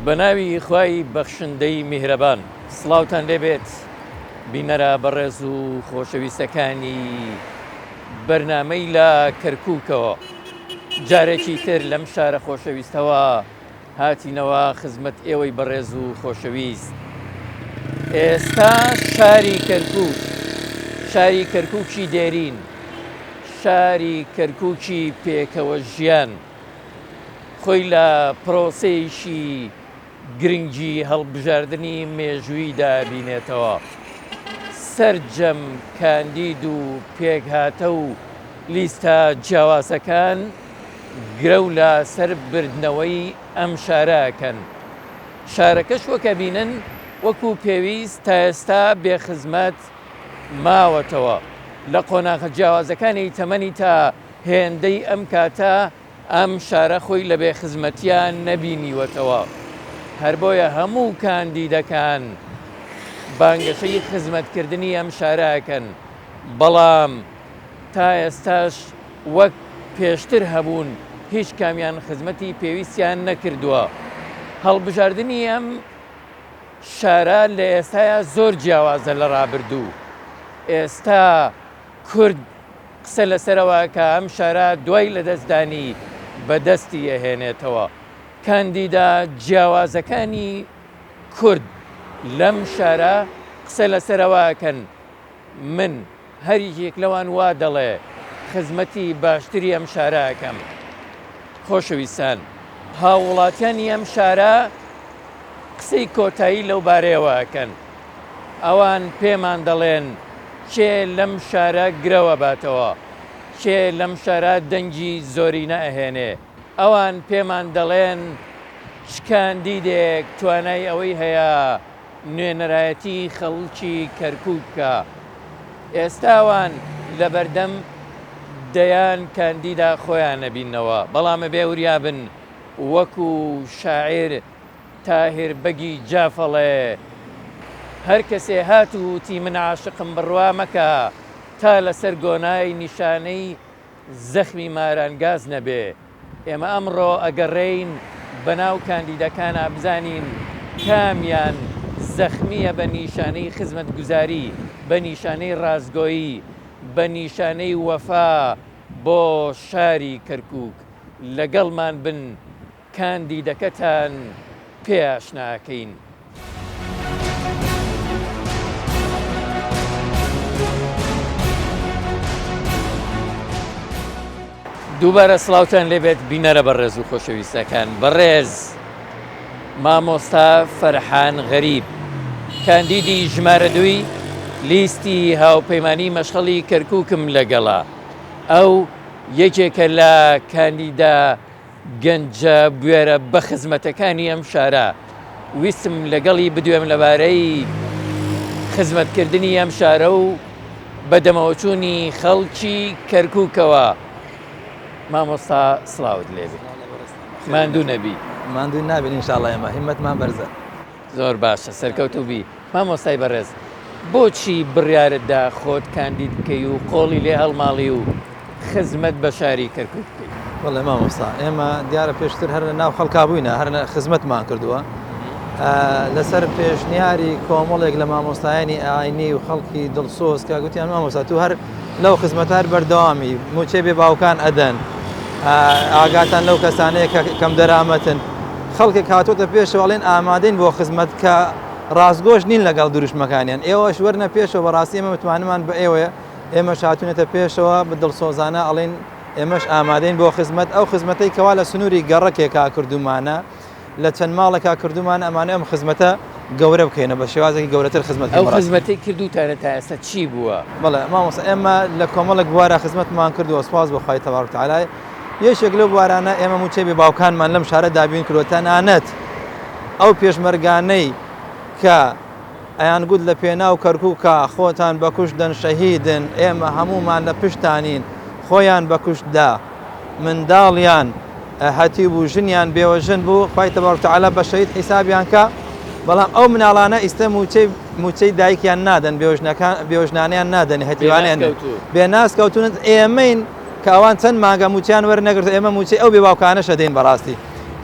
بەناوی خوای بەخشندەی میهرەبان. سڵاوتان لێبێت بینەرە بەڕێز و خۆشەویستەکانی بەرنامەی لە کەرکوکەوە جارێکی تر لەم شارە خۆشەویستەوە هاتینەوە خزمەت ئێوەی بەڕێز و خۆشەویست. ئێستا شاری کەرکوک، شاری کەرکوکی دێرین، شاری کەرکوکی پێکەوە ژیان، خۆی لە پرۆسەیەکی گرنگی هەڵبژاردنی مێژوویدا بینێتەوە. سەرجەم کاندید و پێکهاتە و لیستە جیاوازەکان گرەو لە سەر بردنەوەی ئەم شارە ئەکەن. شارەکەش وەک ئەبینن وەکو پێویست تا ئێستا بێ خزمەت ماوەتەوە. لە قۆناغە جیاوازەکانی تەمەنی تا هێندەی ئەم کاتە ئەم شارە خۆی لە بێ خزمەتیا نەبینیوەتەوە. هەر بۆیە هەموو کاندیدەکان بانگەشەی خزمەتکردنی ئەم شارە ئەکەن. بەڵام تا ئێستاش وەک پێشتر هەبوون هیچ کامیان خزمەتی پێویستیان نەکردووە. هەڵبژاردنی ئەم شارە لە ئێستایا زۆر جیاوازە لە ڕابردوو. ئێستا کورد قسە لەسەرەوە کە ئەم شارە دوای لەدەستدانی بەدەستی ئەهێنێتەوە. کاندیدا جیاوازەکانی کورد لەم شارە قسە لەسەرەوە ئەکەن من هەر یەکێک لەوان وا دەڵێ خزمەتی باشتری ئەم شارە ئەکەم. خۆشەویستان، هاووڵاتیانی ئەم شارە قسەی کۆتایی لەو بارەیەوە ئەکەن. ئەوان پێمان دەڵێن کێ لەم شارە گرەوە باتەوە، کێ لەم شارە دەنگی زۆرینە ئەهێنێ. ئەوان پێمان دەڵێن چ کاندیدێک توانای ئەوەی هەیە نوێنەرایەتی خەڵکی کەرکوک بکا. ئێستا ئەوان لەبەردەم دەیان کاندیدا خۆیان ئەبیننەوە، بەڵام ئەبێ وریا بن وەکو شاعیر تاهیر بەگی جاف ئەڵێ، هەر کەسێ هات و وتی من عاشقم بڕوا مەکە تا لەسەر گۆنای نیشانەی زەخمی ماران گاز نەبێ. ئێمە ئەمڕۆ ئەگەڕێین بەناو کاندیدەکانا بزانین کامیان زەخمیە بە نیشانەی خزمەتگوزاری، بە نیشانەی ڕاستگۆیی، بە نیشانەی وەفا بۆ شاری کەرکوک. لەگەڵمان بن کاندیدەکەتان پێ ئاشنا ئەکەین. دووبارە سڵاوتان لێبێت بینەرە بەڕێز و خۆشەویستەکان بەڕێز مامۆستا فەرحان غەریب کاندیدی ژمارە دووی لیستی هاوپەیمانی مەشخەڵی کەرکووکم لەگەڵە ئەو یەکێکە لە کاندیدا گەنجە بوێرە بەخزمەتەکانی ئەم شارە، ویستم لەگەڵی بدوێم لەبارەی خزمەتکردنی ئەم شارە و بەدەمەوەچوونی خەڵکی کەرکووکەوە. مامۆستا سڵاوت لێبێ، ماندوو نەبی. ماندوو نابین ان شاء اللە ئێمە هیمەتمان بەرزە. زۆر باشە سەرکەوتوو بی. مامۆستای بەڕێز بۆچی بڕیارت دا خۆت کاندید بکەی و قۆڵی لێ هەڵماڵی و خزمەت بە شاری کەرکوک بکەی؟ بەڵێ مامۆستا ئێمە دیارە پێشتر هەر لە ناو خەڵکا بووینە هەر خزمەتمان کردووە لەسەر پێشنیاری کۆمەڵێک لە مامۆستایانی ئاینی و خەڵکی دڵسۆز کە گوتیان مامۆستا تو هەر لەو خزمەتە هەر بەردەوامی موچەی بێ باوکان ئەدەن ئاگاتان لەو کەسانەیە کە کەم دەرامەتن خەڵکێک هاتۆتە پێشەوە ئەڵێن ئامادەین بۆ خزمەت کە ڕاستگۆش نین لەگەڵ دروشمەکانیان ئێوەش وەرنە پێشەوە بەڕاستی ئێمە متمانەمان بە ئێوەیە ئێمەش هاتوونەتە پێشەوە بە دڵسۆزانە ئەڵێن ئێمەش ئامادەین بۆ خزمەت ئەو خزمەتەی کەوا لە سنووری گەڕەکێکا کردومانە لە چەند ماڵێکا کردومانە ئەمانە ئەم خزمەتە گەورە بکەینە بە شێوازێکی گەورەتر خزمەت ئەو خزمەتەی کردوتانە تا ئێستا چی بووە؟ بەڵێ مامۆستا ئێمە لە کۆمەڵێک بوارە خزمەتمان کردووە سوپاس بۆ خوای تەبارک وتعالی یەکێک لەو بوارانە ئێمە مووچەی بێ باوکانمان لەم شارە دابین کردووە تەنانەت ئەو پێشمەرگانەی کە ئەیانگوت لە پێناو کەرکووکا خۆتان بەکوشت دەن شەهیدن ئێمە هەموومان لە پشتانین خۆیان بەکوشت دا منداڵیان هەتیو بوو ژنیان بێوەژن بوو خوای تبارک وتعالی بە شەهید حیسابیان کا بەڵام ئەو مناڵانە ئیستە موچەی موچەی دایکیان نادەن بێوژنەکان بێوژنانیان نادەن هەتیوانیان بێناز کەوتون ئێمەین کە ئەوان چەند مانگە موچیان وەرنەگرت ئێمە موچەی ئەو بێ باوکانەش دەین بەڕاستی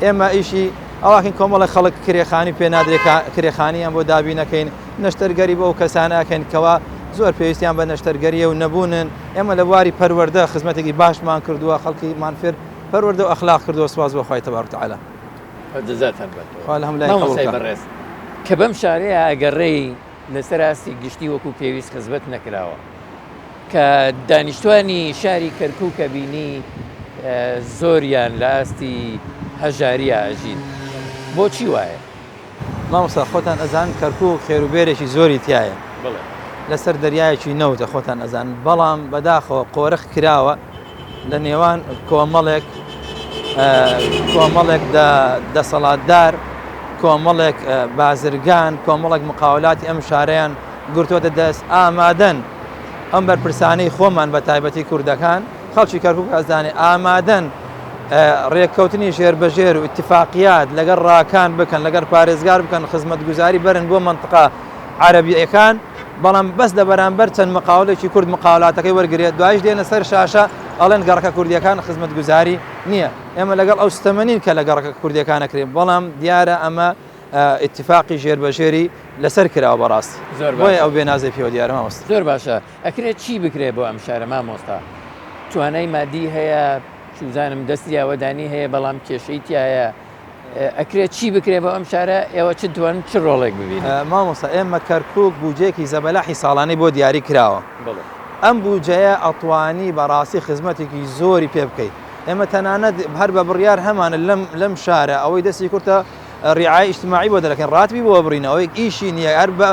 ئێمە ئیشی ئەواکەین کۆمەڵێک خەڵک کرێخانی پێ نادرێت کرێخانیان بۆ دابینەکەین نەشتەرگەری بۆ ئەو کەسانە ئەکەین کەوا زۆر پێویستیان بە نەشتەرگەریە و نەبوونن ئێمە لە بواری پەروەردە خزمەتێکی باشمان کردووە خەڵکیمان فێر پەروەردە و ئەخلاق کردووە سوپاس بۆ خوای تەبارک وتعالی. خوا جەزاتان باتەوە. خوا لە هەموو لایەک قبوڵ مامۆستای کا. بەڕێز کە بەم شارەیا ئەگەڕێی لەسەر ئاستی گشتی وەکو پێویست خزمەت نەکراوە کە دانیشتوانی شاری کەرکوک ئەبینی زۆریان لە ئاستی هەژاریا ئەژین بۆچی وایە؟ مامۆستا خۆتان ئەزانن کەرکوک خێروبێرێکی زۆری تایە لەسەر دەریایەکی نەوتە خۆتان ئەزانن بەڵام بەداخەوە قۆرخ کراوە لە نێوان کۆمەڵێک کۆمەڵێک دەسەڵاتدار کۆمەڵێک بازرگان کۆمەڵێک مقاولاتی ئەم شارەیان گرتووەتە دەست ئامادەن ئەم بەرپرسانەی خۆمان بە تایبەتی کوردەکان خەڵکی کەرکوک ئەزانێ ئامادەن ڕێککەوتنی ژێربەژێر و ئیتفاقیات لەگەڵ ڕاکان بکەن لەگەڵ پارێزگار بکەن خزمەتگوزاری بەرن بۆ مەنتقە عەرەبیەکان بەڵام بەس لە بەرامبەر چەند مقاولێکی کورد مقاولاتەکەی وەرگێت دوایش دێنە سەر شاشە ئەڵێن گەڕەکە کوردیەکان خزمەتگوزاری نییە ئێمە لەگەڵ ئەو ستەمە نین کە لە گەڕەکە کوردیەکان ئەکرێت بەڵام دیارە ئەمە ئیتفاقی ژێربەژێری لەسەر کراوە بەڕاستی زۆر بۆیە ئەو بێنازەی پێوە دیارە مامۆستا. زۆر باشە ئەکرێت چی بکرێت بۆ ئەم شارە مامۆستا؟ توانای مادی هەیە چوزانم دەستی ئاوەدانی هەیە بەڵام کێشەی تایە ئەکرێت چی بکرێت بۆ ئەم شارە ئێوە چ توان چ ڕۆڵێک ببین؟ مامۆستا ئێمە کەرکوک بودجەیەکی زەبەلاحی ساڵانەی بۆ دیاری کراوە ئەم بودجەیە ئەتوانی بەڕاستی خزمەتێکی زۆری پێ بکەیت ئێمە تەنانەت هەر بە بڕیار هەمانە لەم لەم شارە ئەوەی دەستی کورتە ڕیعای ئیجتماعی بۆ دەرەکەن ڕاتبی بۆ بڕین ئەوەی ئیشی نییە هەر بە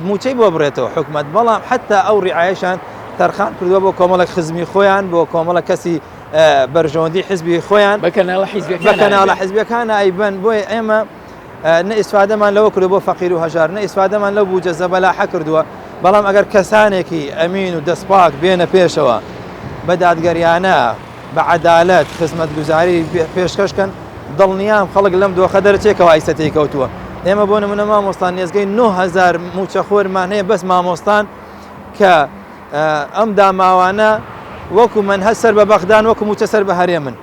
موچەی بۆ بڕێتەوە حکومت بەڵام حتا ئەو ڕعایەشان تەرخان کردووە بۆ کۆمەڵک خزمی خۆیان بۆ کۆمەڵە کەسی بەرژەوەندی حزبی خۆیان بە کەناڵە حیزبەکان بە کەناڵە حزبەکان ئایبن بۆیە ئێمە نە ئیسفادەمان لەوە کردو بۆ فەقیر و هەژار نە ئیسفادەمان لەو بوجە زەبەلاحە کردووە بەڵام ئەگەر کەسانێکی ئەمین و دەستپاک بێنە پێشەوە بە دادگەریانە بە عەدالەت خزمەتگوزاری پێشکەش کەن دڵنیام خەڵک لەم دۆخە دەرچێت کەوا ئیستا تێی کەوتووە ئێمە بۆ نمونە مامۆستان نێزگەی 9000 موچەخۆرمان هەیە بەس مامۆستان کە ئەم داماوانە وەکو من هەر سەر بە بەغدان وەکو موچە سەر بە هەرێمن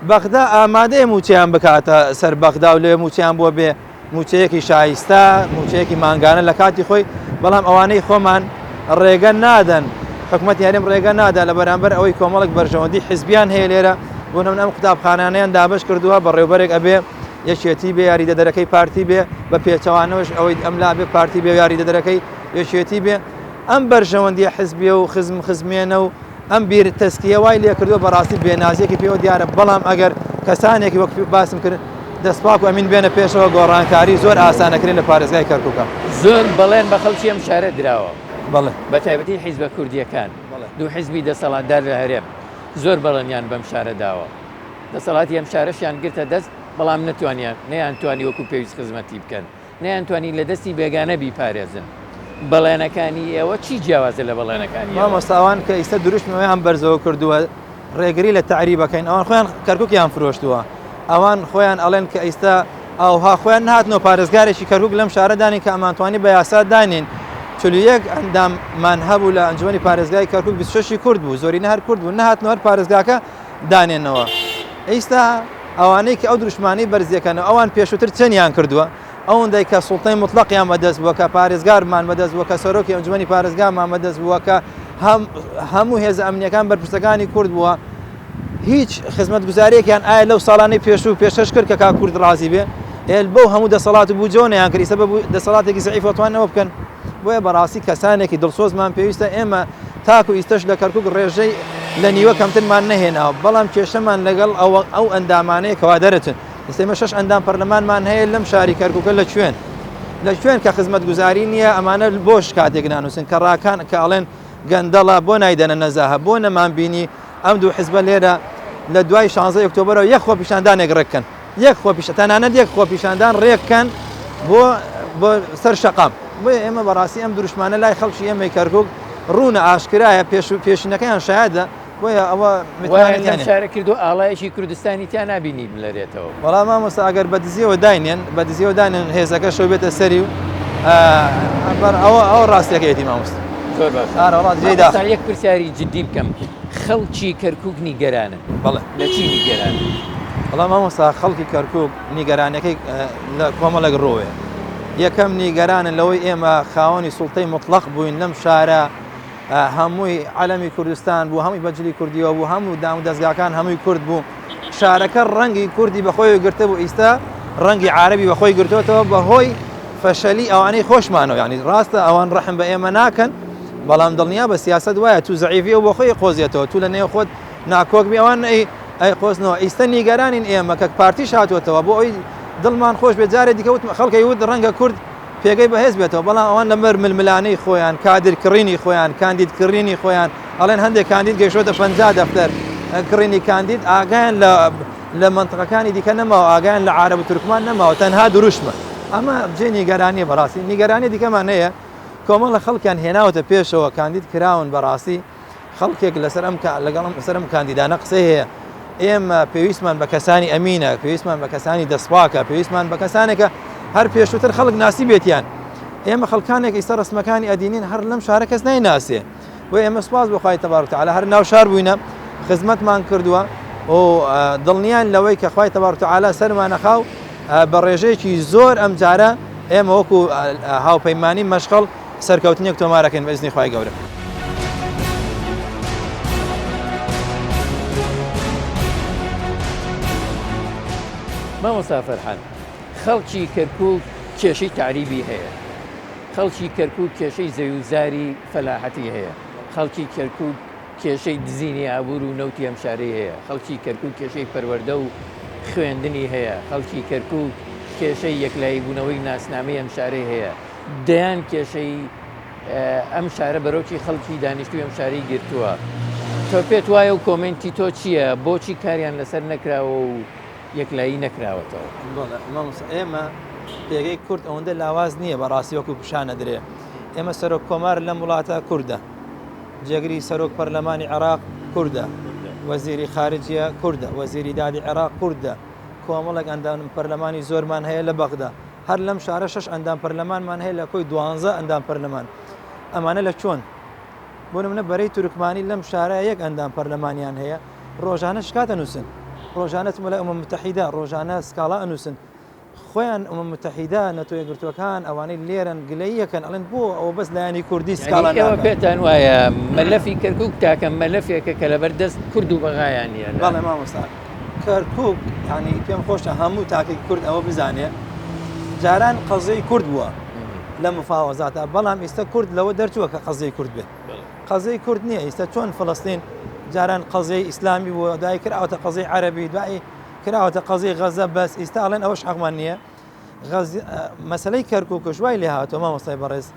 بەغدا ئامادەیە موچەیان بکاتە سەر بەغدا و لێ موچەیان بۆ بێ مووچەیەکی شایستە، مووچەیەکی مانگانە لە کاتی خۆی، بەڵام ئەوانەی خۆمان ڕێگە نادەن، حکومەتی هەرێم ڕێگە نادا لە بەرامبەر ئەوەی کۆمەڵێک بەرژەوەندی حزبیان هەیە لێرە، بۆ نمونە ئەم قوتابخانانەیان دابەش کردووە، بەڕێوبەرێک ئەبێ یەکێتی بێ یاریدەدەرەکەی پارتی بێ، بە پێچەوانەوەش ئەوەی ئەملا بێ پارتی بێ یاریدەدەرەکەی یەکێتی بێ، ئەم بەرژەوەندیە حزبیە و خزم خزمێنە و ئەم بیر تەسکیە وای لێکردووە بەڕاستی بێنازیەکی پێوە دیارە بەڵام ئەگەر کەسانێکی وەک باسم کرد دەستپاک و ئەمین بێنە پێشەوە گۆڕانکاری زۆر ئاسانەکرێت لە پارێزگای کەرکووکە. زۆر بەڵێن بە خەڵکی ئەم شارە دراوە بەڵێ. بە تایبەتی حیزبە کوردییەکان دوو حیزبی دەسەڵاتدار لە هەرێم زۆر بەڵێنیان بەم شارە داوە دەسەڵاتی ئەم شارەشیان گرتە دەست بەڵام نەتوانیان نەیانتوانی وەکو پێویست خزمەتی بکەن نەیانتوانی لە دەستی بێگانە بیپارێزن. بەڵێنەکانی ئێوە چی جیاوازە لە بەڵێنەکانی ئەوان؟ مامۆستا ئەوان کە ئیستا دروشمی ئەویان بەرزەوە کردووە ڕێگری لە تەعریب ئەکەین ئەوان خۆیان کەرکوکیان فرۆشتووە ئەوان خۆیان ئەڵێن کە ئیستا ئەوها خۆیان نهاتنەوە پارێزگارێکی کەرکوک لەم شارە دانین کە ئەمانتوانی بە یاسا دانین 41 ئەنداممان هەبوو لە ئەنجومەنی پارێزگای کەرکوک 26 کورد بوو زۆرینە هەر کورد بوو نهاتنەوە هەر پارێزگاکە دانێنەوە ئیستا ئەوانەی کە ئەو دروشمانەی بەرزیەکەنەوە ئەوان پێشووتر چەندیان کردووە ئەوەندەی کە سوڵتەی موتڵەقیان بەدەست بووە کە پارێزگارمان بەدەست بووە کە سەرۆکی ئەنجومەنی پارێزگامان بەدەست بووە کە هەموو هێزە ئەمنیەکان بەرپرسەکانی کورد بووە هیچ خزمەتگوزاریەکیان ئایا لەو ساڵانەی پێشوو پێشکەش کرد کە کاک کورد ڕازی بێ ئێل بەو هەموو دەسەڵات و بودجەوە نەیان کرد ئیستا بە دەسەڵاتێکی زەعیف ئەتوانن ئەوە بکەن بۆیە بەڕاستی کەسانێکی دڵسۆزمان پێویستە ئێمە تاکو ئیستەش لە کەرکک ڕێژەی لە نیوە کەمترمان نەهێناوە بەڵام کێشەمان لەگەڵ ئەوە ئەو ئەندامانەیە کەوا دەرەچن ئێستا ئێمە شەش ئەندام پەرلەمانمان هەیە لەم شاری کەرکوکە لە کوێن لە کوێن کە خزمەتگوزاری نییە ئەمانە بۆش کاتێک نانووسن کە ڕاکان کە ئەڵێن گەندەڵە بۆ نایدەنە نەزاهە بۆ نەمان بینی ئەم دوو حزبە لێرە لە دوای 16 ئۆکتۆبەرەوە یەک خۆپیشاندانێک ڕێککەن یەک خۆپیش تەنانەت یەک خۆپیشاندان ڕێککەن بۆ بۆ سەر شەقام بۆیە ئێمە بەڕاستی ئەم دروشمانە لای خەڵکی ئێمەی کەرکوک ڕوونە ئاشکرایە پێش پێشینەکەیان شایەدە بۆیە ئەوە متمانەتیان وایان شارە کردو ئاڵایەکی کوردستانی تیا نابینی بلەرێتەوە. وەڵا مامۆستا ئەگەر بە دزیەوە داینێن بە دزیەوە دانێن هێزەکە شەو بێتە سەری و ئەوە ئەوە ڕاستیەکەیەتی مامۆستا. زۆر باشە ئارە وەڵا جێی داخە. مامۆستا یەک پرسیاری جدی بکەم خەڵکی کەرکوک نیگەرانن بەڵێ. لە چی نیگەرانن؟ وەڵا مامۆستا خەڵکی کەرکوک نیگەرانەکەی لە کۆمەڵێک ڕووێ یەکەم نیگەرانن لەوەی ئێمە خاوەنی سوڵتەی مطلق بووین لەم شارە هەمووی عەلەمی کوردستان بوو هەمووی بەجلی کوردیەوە بوو هەموو دام و دەستگاکان هەمووی کورد بوو شارەکە ڕەنگی کوردی بەخۆی گرتە بوو ئیستا ڕەنگی عربی بەخۆی گرتوتەوە بەهۆی فەشەلی ئەوانەی خۆشمانەوە ینی ڕاستە ئەوان ڕەحم بە ئێمە ناکەن بەڵام دڵنیا بە سیاست وایە تو زەعیفی و بۆ خۆی قۆزیێتەوە تو لە نێو خۆت ناکۆک بی ئەوان ئەی ئەی قۆزنەوە ئیستە نیگەرانین ئێمە کە پارتیش هاتووەتەوە بۆ ئەوی دڵمان خۆش بێت جارێ دیکە وتم خەڵکەی وت ڕەنگە کورد پێگەی بەهێز بێتەوە بەڵام ئەوان لەمەر ململانەی خۆیان کادر کڕینی خۆیان کاندید کڕینی خۆیان ئەڵێن هەندێک کاندید گەیشتۆتە 50 دەفتەر کڕینی کاندید ئاگایان لە لە منطقەکانی دیکە نەماوە ئاگایان لە عرب و تورکمان نەماوە تەنها دروشمە ئەمە جێ نیگەرانیە بەڕاستی نیگەرانی دیکەمان هەیە کۆمەڵە خەڵکیان هێناوەتە پێشەوە کاندید کراون بەڕاستی خەڵکێک لەسەر ئەم لەگەڵ لەسەر ئەم کاندیدانە قسەی هەیە ئێمە پێویستمان بە کەسانی ئەمینە پێویستمان بە کەسانی دەستپاکە پێویستمان بە کەسانێکە هەر پێشووتر خەڵک ناسی بێتیان ئێمە خەڵکانێک ئیستا ڕسمەکانی ئەدینین هەر لەم شارە کەس نایناسێ بۆ ئێمە سوپاس بۆ خوای تەبارک تعالی هەر ناو شار بووینە خزمەتمان کردووە و دڵنیان لەوەی کە خوای تەبارک تعالی سەرمانەخا و بە ڕێژەیەکی زۆر ئەم جارە ئێمە وەکو هاوپەیمانی مەشخەڵ سەرکەوتنێک تۆمارەکەین بە ئیزنی خوای گەورە. مامۆستا فەرحان خەڵکی کەرکوک کێشەی تەعریبی هەیە خەڵکی کەرکوک کێشەی زەویوزاری فەلاحەتی هەیە خەڵکی کەرکوک کێشەی دزینی ئابوور و نەوتی ئەم شارەی هەیە، خەڵکی کەرکوک کێشەی پەروەردە و خوێندنی هەیە، خەڵکی کەرکوک کێشەی یەکلاییبوونەوەی ناسنامەی ئەم شارەی هەیە، دەیان کێشەی ئەم شارە بەرۆکی خەڵکی دانیشتووی ئەم شارەی گرتووە. تۆ پێت وایە و کۆمێنتی تۆ چییە بۆچی کاریان لەسەر نەکراوە و یەکلایی نەکراوەتەوە؟ بەڵێ مامۆستا ئێمە پێگەی کورد ئەوەندە لاواز نییە بەڕاستی وەکو پیشان ئەدرێ. ئێمە سەرۆک کۆمار لەم وڵاتە کوردە. جێگری سەرۆک پەرلەمانی عێراق کوردە، وەزیری خارجیە کوردە، وەزیری دادی عێراق کوردە، کۆمەڵێک ئەندام پەرلەمانی زۆرمان هەیە لە بەغدا، هەر لەم شارە شەش ئەندام پەرلەمانمان هەیە لە کۆی دوانزە ئەندام پەرلەمان. ئەمانە لە چۆن؟ بۆ نمونە بەرەی تورکمانی لەم شارە یەک ئەندام پەرلەمانیان هەیە، ڕۆژانە شکات ئەنووسن، ڕۆژانە چمە لای ئومەم متحیدە، ڕۆژانە سکاڵا ئەنووسن. خۆیان ئومەم متحیدە، نەتەوە یەکگرتووەکان، ئەوانەی لێرەن گلەییەکەن ئەڵێن بۆ ئەوە بەس لایەنی کوردی سکاڵا یانی ئێوە ناکات. پێتان وایە مەلەفی کەرکوک تاکە مەلەفێکە کە لەبەر دەست کورد و بەغایا نییە لە. بەڵێ مامۆستا کەرکوک یانی پێم خۆشە هەموو تاکێکی کورد ئەوە بزانێ جاران قەزیەی کورد بووە لە مفاوەزاتا بەڵام ئیستا کورد لەوە دەرچووە کە قەزیەی کورد بێ قەزیەی کورد نییە ئیستا چۆن فلستین جاران قەزیەی ئیسلامی بووە دوای کراوەتە قەزیەی عەرەبی دوای کراوەتە قەزیەی غەزە بەس ئیستا ئەڵێن ئەوەش حەقمان نییە مەسلەی کەرکووکش وای لێ هاتووە مامۆستای بەڕێز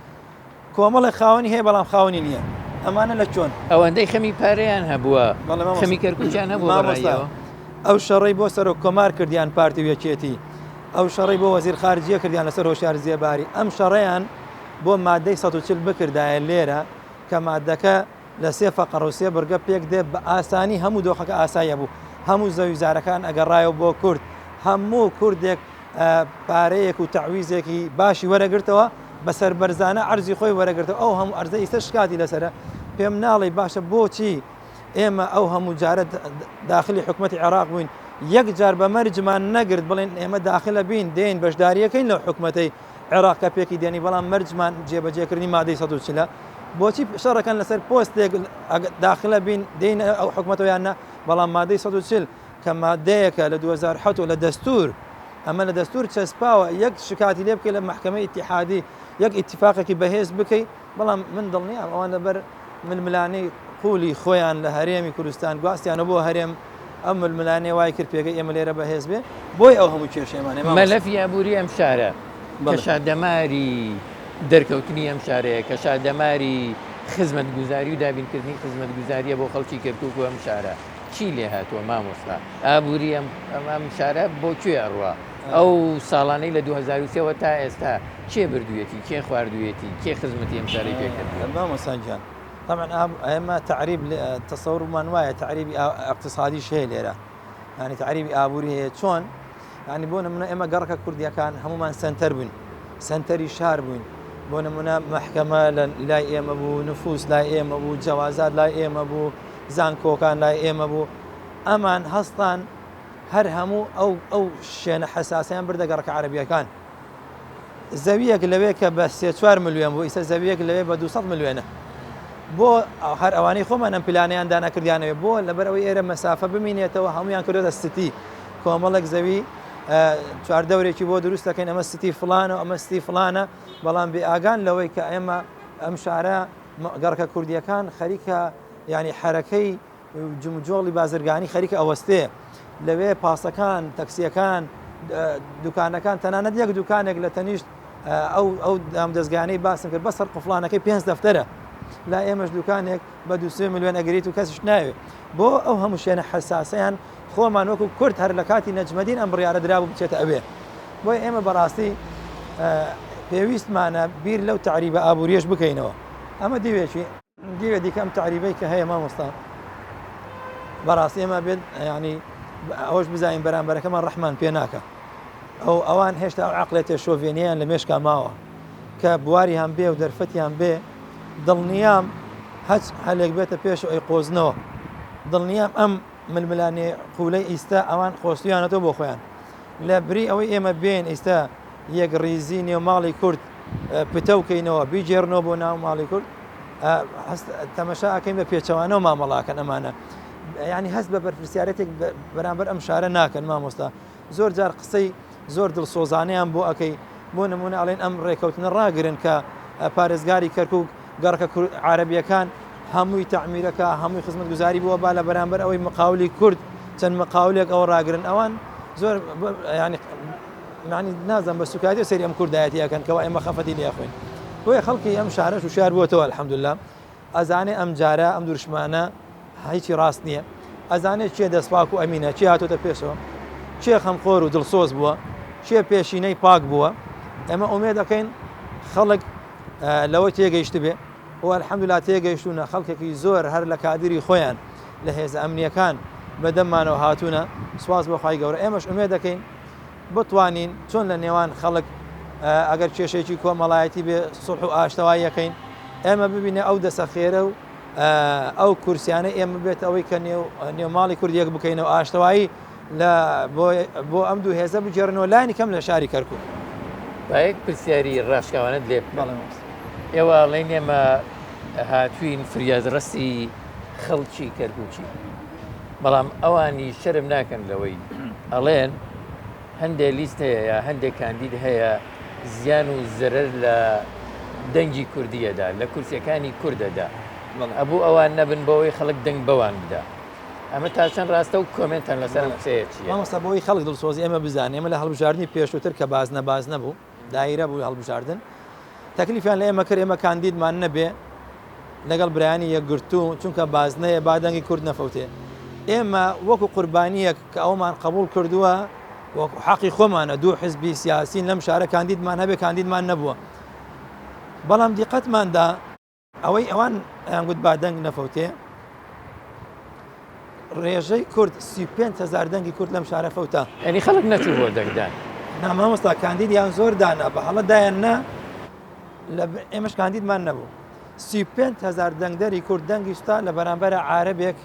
کۆمەڵێک خاوەنی هەیە بەڵام خاوەنی نییە ئەمانە لە چۆن ئەوەندەی خەمی پارەیان هەبووە خەمی کەرکووکیان هەبووە مامۆستا ئەو شەڕەی بۆ سەرۆک کۆمار کردیان پارتی و یەکێتی ئەو شەڕی بۆ وەزیر خارجیە کردیان لەسەر هۆشیار زێباری ئەم شەڕیان بۆ مادەی 140 بکردایە لێرە کە مادەکە لە سێ فەقەڕە و سێ بڕگە پێک دێ بە ئاسانی هەموو دۆخەکە ئاسایی ئەبوو هەموو زەوی زارەکان ئەگەڕایەوە بۆ کورد هەموو کوردێک پارەیەک و تەعویزێکی باشی وەرەگرتەوە بە سەربەرزانە عەرزی خۆی وەرەگرتەوە ئەو هەموو ئەرزە ئیستا شکاتی لەسەرە پێم ناڵێی باشە بۆچی ئێمە ئەو هەموو جارە داخلی حکوومەتی عێراق بووین یەک جار بە مەرجمان نەگرت بڵێن ئێمە داخلە بین دێن بەشداریەکەین لەو حکوومەتەی عێراق کە پێکی دێنی بەڵام مەرجمان جێبەجێکردنی مادەی 140 بۆچی شەڕەکەن لەسەر پۆستێک داخلە بین دێین ئەو حکومەتەوە یان نا بەڵام مادەی 140 کە مادەیەکە لە 2007 لە دەستور ئەمە لە دەستور چەسپاوە یەک شکاتی لێ بکەی لە مەحکەمەی ئیتیحادی یەک ئیتفاقێکی بەهێز بکەی بەڵام من دڵنیام ئەوان لەبەر ململانێی قولی خۆیان لە هەرێمی کوردستان گواستیانە بۆ هەرێم ئەم ململانێ وای کرد پێگەی ئێمە لێرە بەهێز بێ بۆی ئەو هەموو کێشەیەمان هەیە مامۆستا. مەلەفی ئابووری ئەم شارە کە شادەماری دەرکەوتنی ئەم شارەیە، کە شادەماری خزمەتگوزاری و دابینکردنی خزمەتگوزارییە بۆ خەڵکی کەرکووک و ئەم شارە، چی لێ هاتووە مامۆستا؟ ئابووری ئەم ئەم شارە بۆ کوێ ئەڕوا؟ ئەو ساڵانەی لە 2003 وە تا ئێستا کێ بردوویەتی، کێ خواردوویەتی، کێ خزمەتی ئەم شارەی پێ کردووە؟ مامۆستا گیان تەبعەن ئێمە تەعریب تەسەورمان وایە تەعریبی ئیقتیسادیش هەیە لێرە یانی تەعریبی ئابووری هەیە چۆن؟ یانی بۆ نمونە ئێمە گەڕەکە کوردیەکان هەمومان سنتەر بووین سنتەری شار بووین بۆ نمونە مەحکەمە لە لای ئێمە بوو نفوس لای ئێمە بوو جەوازات لای ئێمە بوو زانکۆکان لای ئێمە بوو ئەمان هەستان. هەر هەموو ئەو ئەو شوێنە حەساسەیان بردە گەڕەکە عەرەبییەکان. زەویەک لەوێ کە بە سێ چوار ملیۆن بوو ئیسە زەویەک لەوێ بە 200 ملیۆنە بۆ هەر ئەوانەی خۆمان ئەم پلانیان دانا کردیانەوێ بۆ لەبەر ئەوەی ئێرە مەسافە بمینێتەوە هەمویان کردۆتە ستی کۆمەڵێک زەوی چواردەورێکی بۆ دروست دەکەین ئەمە ستی فلانە و ئەمە ستی فلانە بەڵام بێ ئاگان لەوەی کە ئێمە ئەم شارە گەڕەکە کوردیەکان خەریکە ینی حەرەکەی جموجۆڵی بازرگانی خەریکە ئەوەستێ لەوێ پاسەکان تەکسیەکان دوکانەکان تەنانەت یەک دوکانێک لە تەنیشت ئەو ئەو دام دەستگانەی باسم کرد بەسەر قفلانەکەی پێنج دەفتەرە لا ئێمەش دوکانێک بە دوسێ ملیۆن ئەگریت و کەسش ناوێ بۆ ئەو هەموو شوێنە حەساسەیان خۆمان وەکو کورد هەر لە کاتی نەجمەدین ئەم بڕیارە درابوو بچێتە ئەوێ بۆیە ئێمە بەڕاستی پێویستمانە بیر لەو تەعریبە ئابووریەش بکەینەوە ئەمە دیوێکی دیوێ دیکە ئەم تەعریبەی کە هەیە مامۆستا بەڕاستی ئێمە بێت ینی ئەوەش بزانین بەرامبەرەکەمان ڕەحمان پێ ناکە ئەو ئەوان هێشتا ئەو عقلێتە شۆڤێنیان لە مێشکا ماوە کە بواریان بێ و دەرفەتیان بێ دڵنیام هەچ هەلێک بێتە پێش ئەی قۆزنەوە دڵنیام ئەم ململانێ قولەی ئیستا ئەوان خۆستویانەتەوە بۆ خۆیان لە بری ئەوەی ئێمە بێن ئیستا یەک ڕیزی نێو ماڵی کورد پتەو کەینەوە بیگێڕنەوە بۆ ناو ماڵی کورد تەمەشا ئەکەین بە پێچەوانەوە مامەڵاکەن ئەمانە ینی هەست بە بەرپرسیارەتێک بەرامبەر ئەم شارە ناکەن مامۆستا زۆر جار قسەی زۆر دڵسۆزانەیان بۆ ئەەکەی بۆ نمونە ئەڵێن ئەم ڕێکەوتنە ڕاگرن کە پارێزگاری کەرکک گەڕەکە عربیەکان هەمووی تەعمیرەکە هەمووی خزمەتگوزاری بووە با لە بەرامبەر ئەوەی مقاولی کورد چەند مقاولێک ئەوە ڕاگرن ئەوان زۆر ینی معنی نازم بە سوکایەتی سەیری ئەم کوردایەتی ئەکەن کەوا ئێمە خەفەتی لێ ئەخۆین بۆیە خەڵکی ئەم شارەش وشیار بووەتەوە الحمدلله ئەزانێ ئەم جارە ئەم دروشمانە هیچی ڕاست نییە ئەزانێ کێ دەستپاک و ئەمینە کێ هاتۆتە پێشەوە کێ خەمخۆر و دڵسۆز بووە کێ پێشینەی پاک بووە ئێمە ئومێد دەکەین خەڵک لەوە تێگەیشت بێ و الحمدلله تێگەیشتونە خەڵکێکی زۆر هەر لە کادری خۆیان لە هێزە ئەمنیەکان بەدەممانەوە هاتوونە سواز بۆ خوای گەورە ئێمەش ئومێد دەکەین بتوانین چۆن لە نێوان خەڵک ئەگەر کێشەیەکی کۆمەڵایەتی بێ سوڵح و ئاشتەوایی یەکەین ئێمە ببینە ئەو دەسە خێرە و ئەو کورسیانە ئێمە بێت ئەوەی کە نێو نێوماڵی کورد یەک بکەینەوە ئاشتەوایی لە بۆ ئەم دوو هێزە بگێڕنەوە لانی کەم لە شاری کەرکک. با یەک پرسیاری ڕاشکاوانەت لێ بکەم. ئێوە ئەڵێن ئێمە هاتوین فریادڕەسی خەڵکی کەرکوکی بەڵام ئەوانی شەرم ناکەن لەوەی ئەڵێن هەندێک لیست هەیە یا هەندێک کاندید هەیە زیان و زەرەر لە دەنگی کوردیەدا لە کورسیەکانی کوردەدا ئەبوو ئەوان نەبن بۆەوەی خەڵک دەنگ بەوان بدا ئەمە تا چەند ڕاستە و کۆمێنتان لەسەر ئەم قسەیە چییە؟ مامۆستا بۆی خەڵک دڵسۆزی ئێمە بزانێ ئێمە لە هەڵبژاردنی پێشووتر کە بازنە بازنە بوو دایرە بوو هەڵبژاردن تەکلیفیان لە ئێمە کرد ئێمە کاندیدمان نەبێ لەگەڵ برایانی یەکگرتوو چونکە بازنەیە با دەنگی کورد نەفەوتێ ئێمە وەکو قوربانیەک کە ئەومان قبول کردووە وەکو حەقی خۆمانە دوو حزبی سیاسین لەم شارە کاندیدمان هەبێ کاندیدمان نەبووە بەڵام دیقەتماندا ئەوەی ئەوان ئەیان گوت با دەنگ نەفەوتێ ڕێژەی کورد 35 هزار دەنگی کورد لەم شارە فەوتا. یعنی خەڵک نەچوو بۆ دەنگدان. نا مامۆستا کاندیدیان زۆر دانا بە هەڵە دایان نا لە ئێمەش کاندیدمان نەبوو 35 هزار دەنگدەری کورد دەنگی سوتا لە بەرامبەرە عارەبێک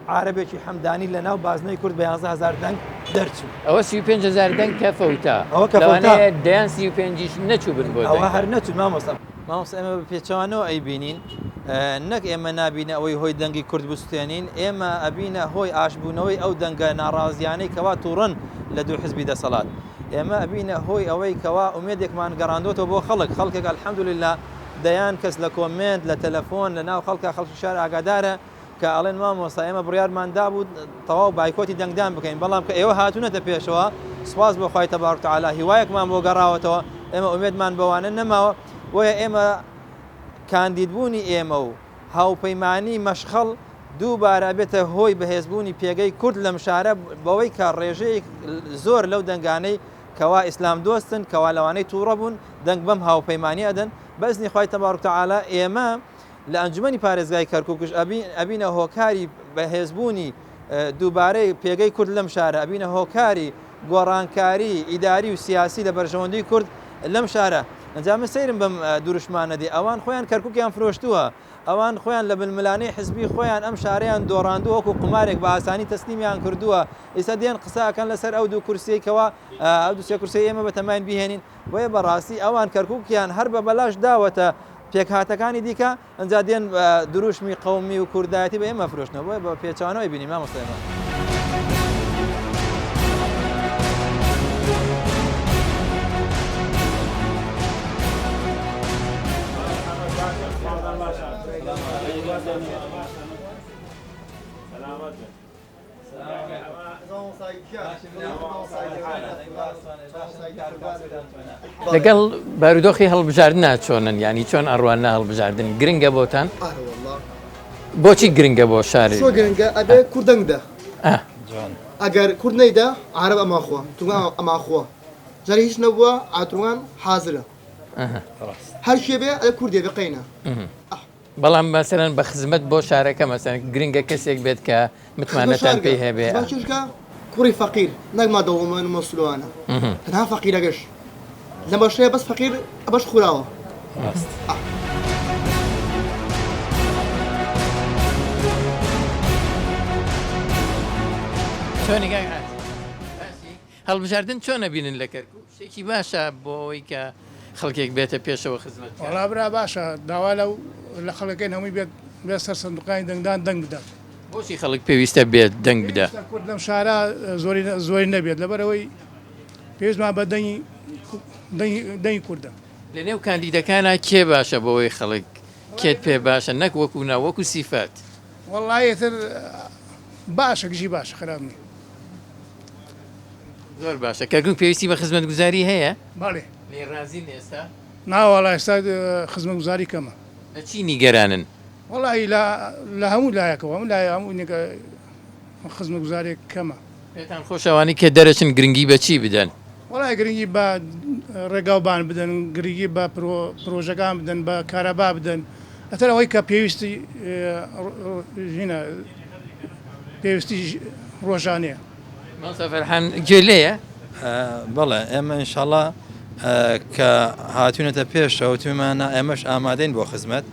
عارەبێکی حەمدانی لە ناو بازنەی کورد بە 11 هزار دەنگ دەرچوو. ئەوە 35 هزار دەنگ کە فەوتا ئەوە کە فەوتا. لەوانەیە دەیان 35یش نەچووبن بۆ ئەوە دەنگدان. هەر نەچوو مامۆستا. مامۆستا ئێمە بە پێچەوانەوە ئەیبینین نەک ئێمە نابینە ئەوەی هۆی دەنگی کورد بسوتێنین ئێمە ئەبینە هۆی ئاشبوونەوەی ئەو دەنگە ناڕازیانەی کەوا توڕەن لە دوو حزبی دەسەڵات ئێمە ئەبینە هۆی ئەوەی کەوا ئومێدێکمان گەڕاندۆتەوە بۆ خەڵک خەڵکێک الحمدللە دەیان کەس لە کۆمێنت لە تەلەفۆن لە ناو خەڵکە خەڵکی شار ئاگادارە کە ئەڵێن مامۆستا ئێمە بڕیارمان دابوو تەواو بایکۆتی دەنگدان بکەین بەڵام کە ئێوە هاتوونەتە پێشەوە سوپاس بۆ خوای تەبارک تعالی هیوایەکمان بۆ گەڕاوەتەوە ئێمە ئومێدمان بەوانە نەماوە بۆیە ئێمە کاندیدبوونی ئێمە و هاوپەیمانی مەشخەڵ دووبارە بێتە هۆی بەهێزبوونی پێگەی کورد لەم شارە بەوەی کە ڕێژەیەک زۆر لەو دەنگانەی کەوا ئیسلام دۆستن کەوا لەوانەی تووڕە بوون دەنگ بەم هاوپەیمانی ئەدەن بەزنی خوای تەبارک تعالی ئێمە لە ئەنجومەنی پارێزگای کەرکوکش ئەبینە هۆکاری بەهێزبوونی دووبارەی پێگەی کورد لەم شارە، ئەبینە هۆکاری گۆڕانکاری ئیداری و سیاسی لە بەرژەوەندی کورد لەم شارە. ئەنجا من سەیرم بەم دروشمانە دێ ئەوان خۆیان کەرکوکیان فرۆشتووە ئەوان خۆیان لە ململانێی حزبی خۆیان ئەم شارەیان دۆڕاندووە وەکو قومارێک بە ئاسانی تەسلیمیان کردووە ئیستا دێن قسە ئەکەن لەسەر ئەو دوو کورسیەی کەوا ئەو دوو سێ کورسیەی ئێمە بەتەماین بیهێنین بۆیە بەڕاستی ئەوان کەرکوکیان هەر بە بەلاش داوەتە پێکهاتەکانی دیکە ئەنجا دێن دروشمی قەومی و کوردایەتی بە ئێمە فرۆشتنەوە بۆیە بە پێچەوانەوەی بینین مامۆستا ئێمە. لەگەڵ بارودۆخی هەڵبژاردنا چۆنن ینی چۆن ئەڕوانە هەڵبژاردن گرنگە بۆتان بۆچی گرنگە بۆ شاری زۆر گرنگە ئەبێ کورد دەنگ بدە ئەگەر کورد نەیدا عەرەب ئەماخوا تورکمان ئەماخوا جارێ هیچ نەبووە ئاتورکمان حازرە هەر کێ بێ ئەلێ کوردێ بێ قەینا. بەڵام مەسەلەن بە خزمەت بۆ شارەکە مەسەلەن گرنگە کەسێک بێت کە متمانەتان پێی هەبێ. خزمەت چونکە کوڕی فەقیر نەک ما دەوڵەمەند و مەسولوانە تەنها فەقیرەکەش لەم بەشەیە بەس فەقیر بەش خوراوە. ڕاست. چۆنی کاک حاجی؟ باشی؟ هەڵبژاردن چۆن ئەبینن لە کەرکوک؟ شتێکی باشە بۆ ئەوەی کە خەڵکێک بێتە پێشەوە خزمەت بکات. وەڵا برا باشە داوا لەو لە خەڵکەکەین هەمووی بێت بێت سەر سندوقانی دەنگدان دەنگ بدات. بۆچی خەڵک پێویستە بێت دەنگ بدا؟ پێویستە کورد لەم شارە زۆری زۆری نەبێت لەبەرئەوەی پێویستمان بە دەنگی دەنگی دەنگی کوردە. لە نێو کاندیدەکانا کێ باشە بۆ ئەوەی خەڵک کێت پێ باشە نەک وەکو ناو وەکو سیفەت؟ وەڵایی ئیتر باشە گژی باشە خراپ نیە. زۆر باشە کەرکوک پێویستی بە خزمەتگوزاری هەیە؟ بەڵێ. لێی ڕازین ئێستا؟ نا وەڵا ئێستا خزمەتگوزاری کەمە. لە چی نیگەرانن؟ وەڵاهی لە لە هەموو لایەکەوە هەموو لایە هەموو نیگە خزمەتگوزاریەک کەمە. پێتان خۆشە ئەوانەی کە دەرەچن گرنگی بە چی بدەن؟ وەڵاهی گرنگی بە ڕێگاو بان بدەن گرنگی بە پرۆ پرۆژەکان بدەن بە کارەبا بدەن ئەتر ئەوەی کە پێویستی ژینە پێویستی ڕۆژانەیە. مامۆستا فەرحان گوێ لێیە؟ بەڵێ ئێمە ئینشاڵا کە هاتوونەتە پێشەوە وتومانە ئێمەش ئامادەین بۆ خزمەت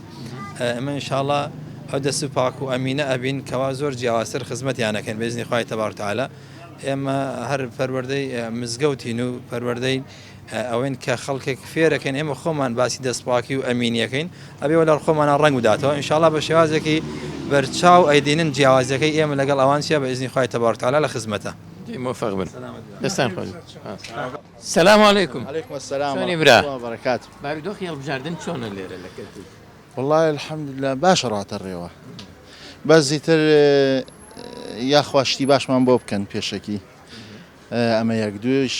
ئێمە ئینشاڵا ئەو دەست و پاک و ئەمینە ئەبین کەوا زۆر جیاوازتر خزمەتیانەکەن بێزنی خوای تەبارک تەعالا ئێمە هەر پەروەردەی مزگەوتین و پەروەردەی ئەوەین کە خەڵکێک فێرەکەین ئێمە خۆمان باسی دەستپاکی و ئەمینیەکەین ئەبێ وە لە خۆمانە ڕەنگ بداتەوە ئینشاڵا بە شێوازێکی بەرچاو ئەیدینن جیاوازیەکەی ئێمە لەگەڵ ئەوان چیە بە ئیزنی خوای تەبارک تەعالا لە خزمەتە. جێی مۆفەق بن دەستان خۆش سلام علیکم علیکم السلام چۆنی برا ورحمة الله وبرکاته بارودۆخی هەڵبژاردن چۆنە لێرە لە کەرکوک؟ وەڵای الحمدلله باشە ڕاتە ڕێوە بەس ئیتر یاخوا شتی باشمان بۆ بکەن پێشەکی ئەمە یەک دووش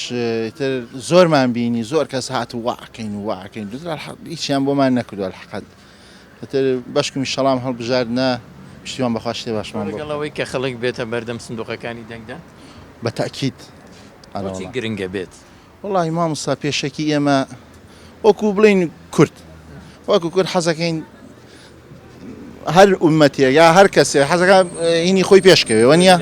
ئیتر زۆرمان بینی زۆر کەس هات و واکەین و واکەین هیچیان بۆمان نەکردووە الحقەت ئیتر بەشکم شەڵام هەڵبژاردنە پشتیوان بەخوا شتێ باشمان بۆ لەگەڵ ئەوەی کە خەڵک بێتە بەردەم سندوقەکانی دەنگدان؟ بە تەئکید بۆچی گرنگە بێت؟ وەڵاهی مامۆستا پێشەکی ئێمە وەکو بڵین کورد وەکو کورد حەزەکەین هەر ئومەتێک یا هەر کەسێک حەزەکە هینی خۆی پێشکەوێ وە نیە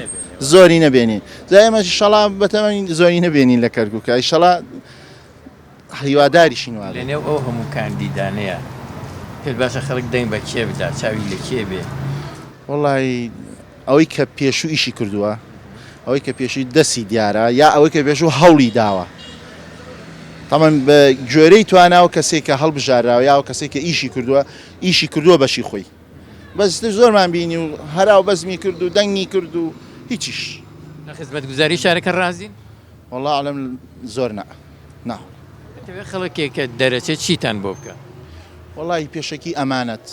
زۆری نەبێنین جا ئێمە شەڵا بەتەمەنی زۆری نەبێنین لە کەرکووکە ئیشەڵا هیواداریشین وابێ. لەنێو ئەو هەموو کاندیدانەیا پێت باشە خەڵک دەنگ بە کێ بدا چاوی لە کێ بێ؟ وەڵی ئەوەی کە پێشوو ئیشی کردووە ئەوەی کە پێشووی دەستی دیارە یا ئەوەی کە پێشوو هەوڵی داوە تەمەن بە گوێرەی توانا و کەسێک کە هەڵبژاراوە یا کەسێک کە ئیشی کردووە ئیشی کردووە بەشی خۆی بەس تر زۆرمان بینی و هەرا و بەزمی کرد و دەنگی کرد و هیچیش. لە خزمەتگوزاری شارەکە ڕازین؟ وەڵا ئەڵێم زۆر نا نا. دەتەوێت خەڵکێک کە دەرەچێت چیتان بۆ بکا؟ وەڵاهی پێشەکی ئەمانەت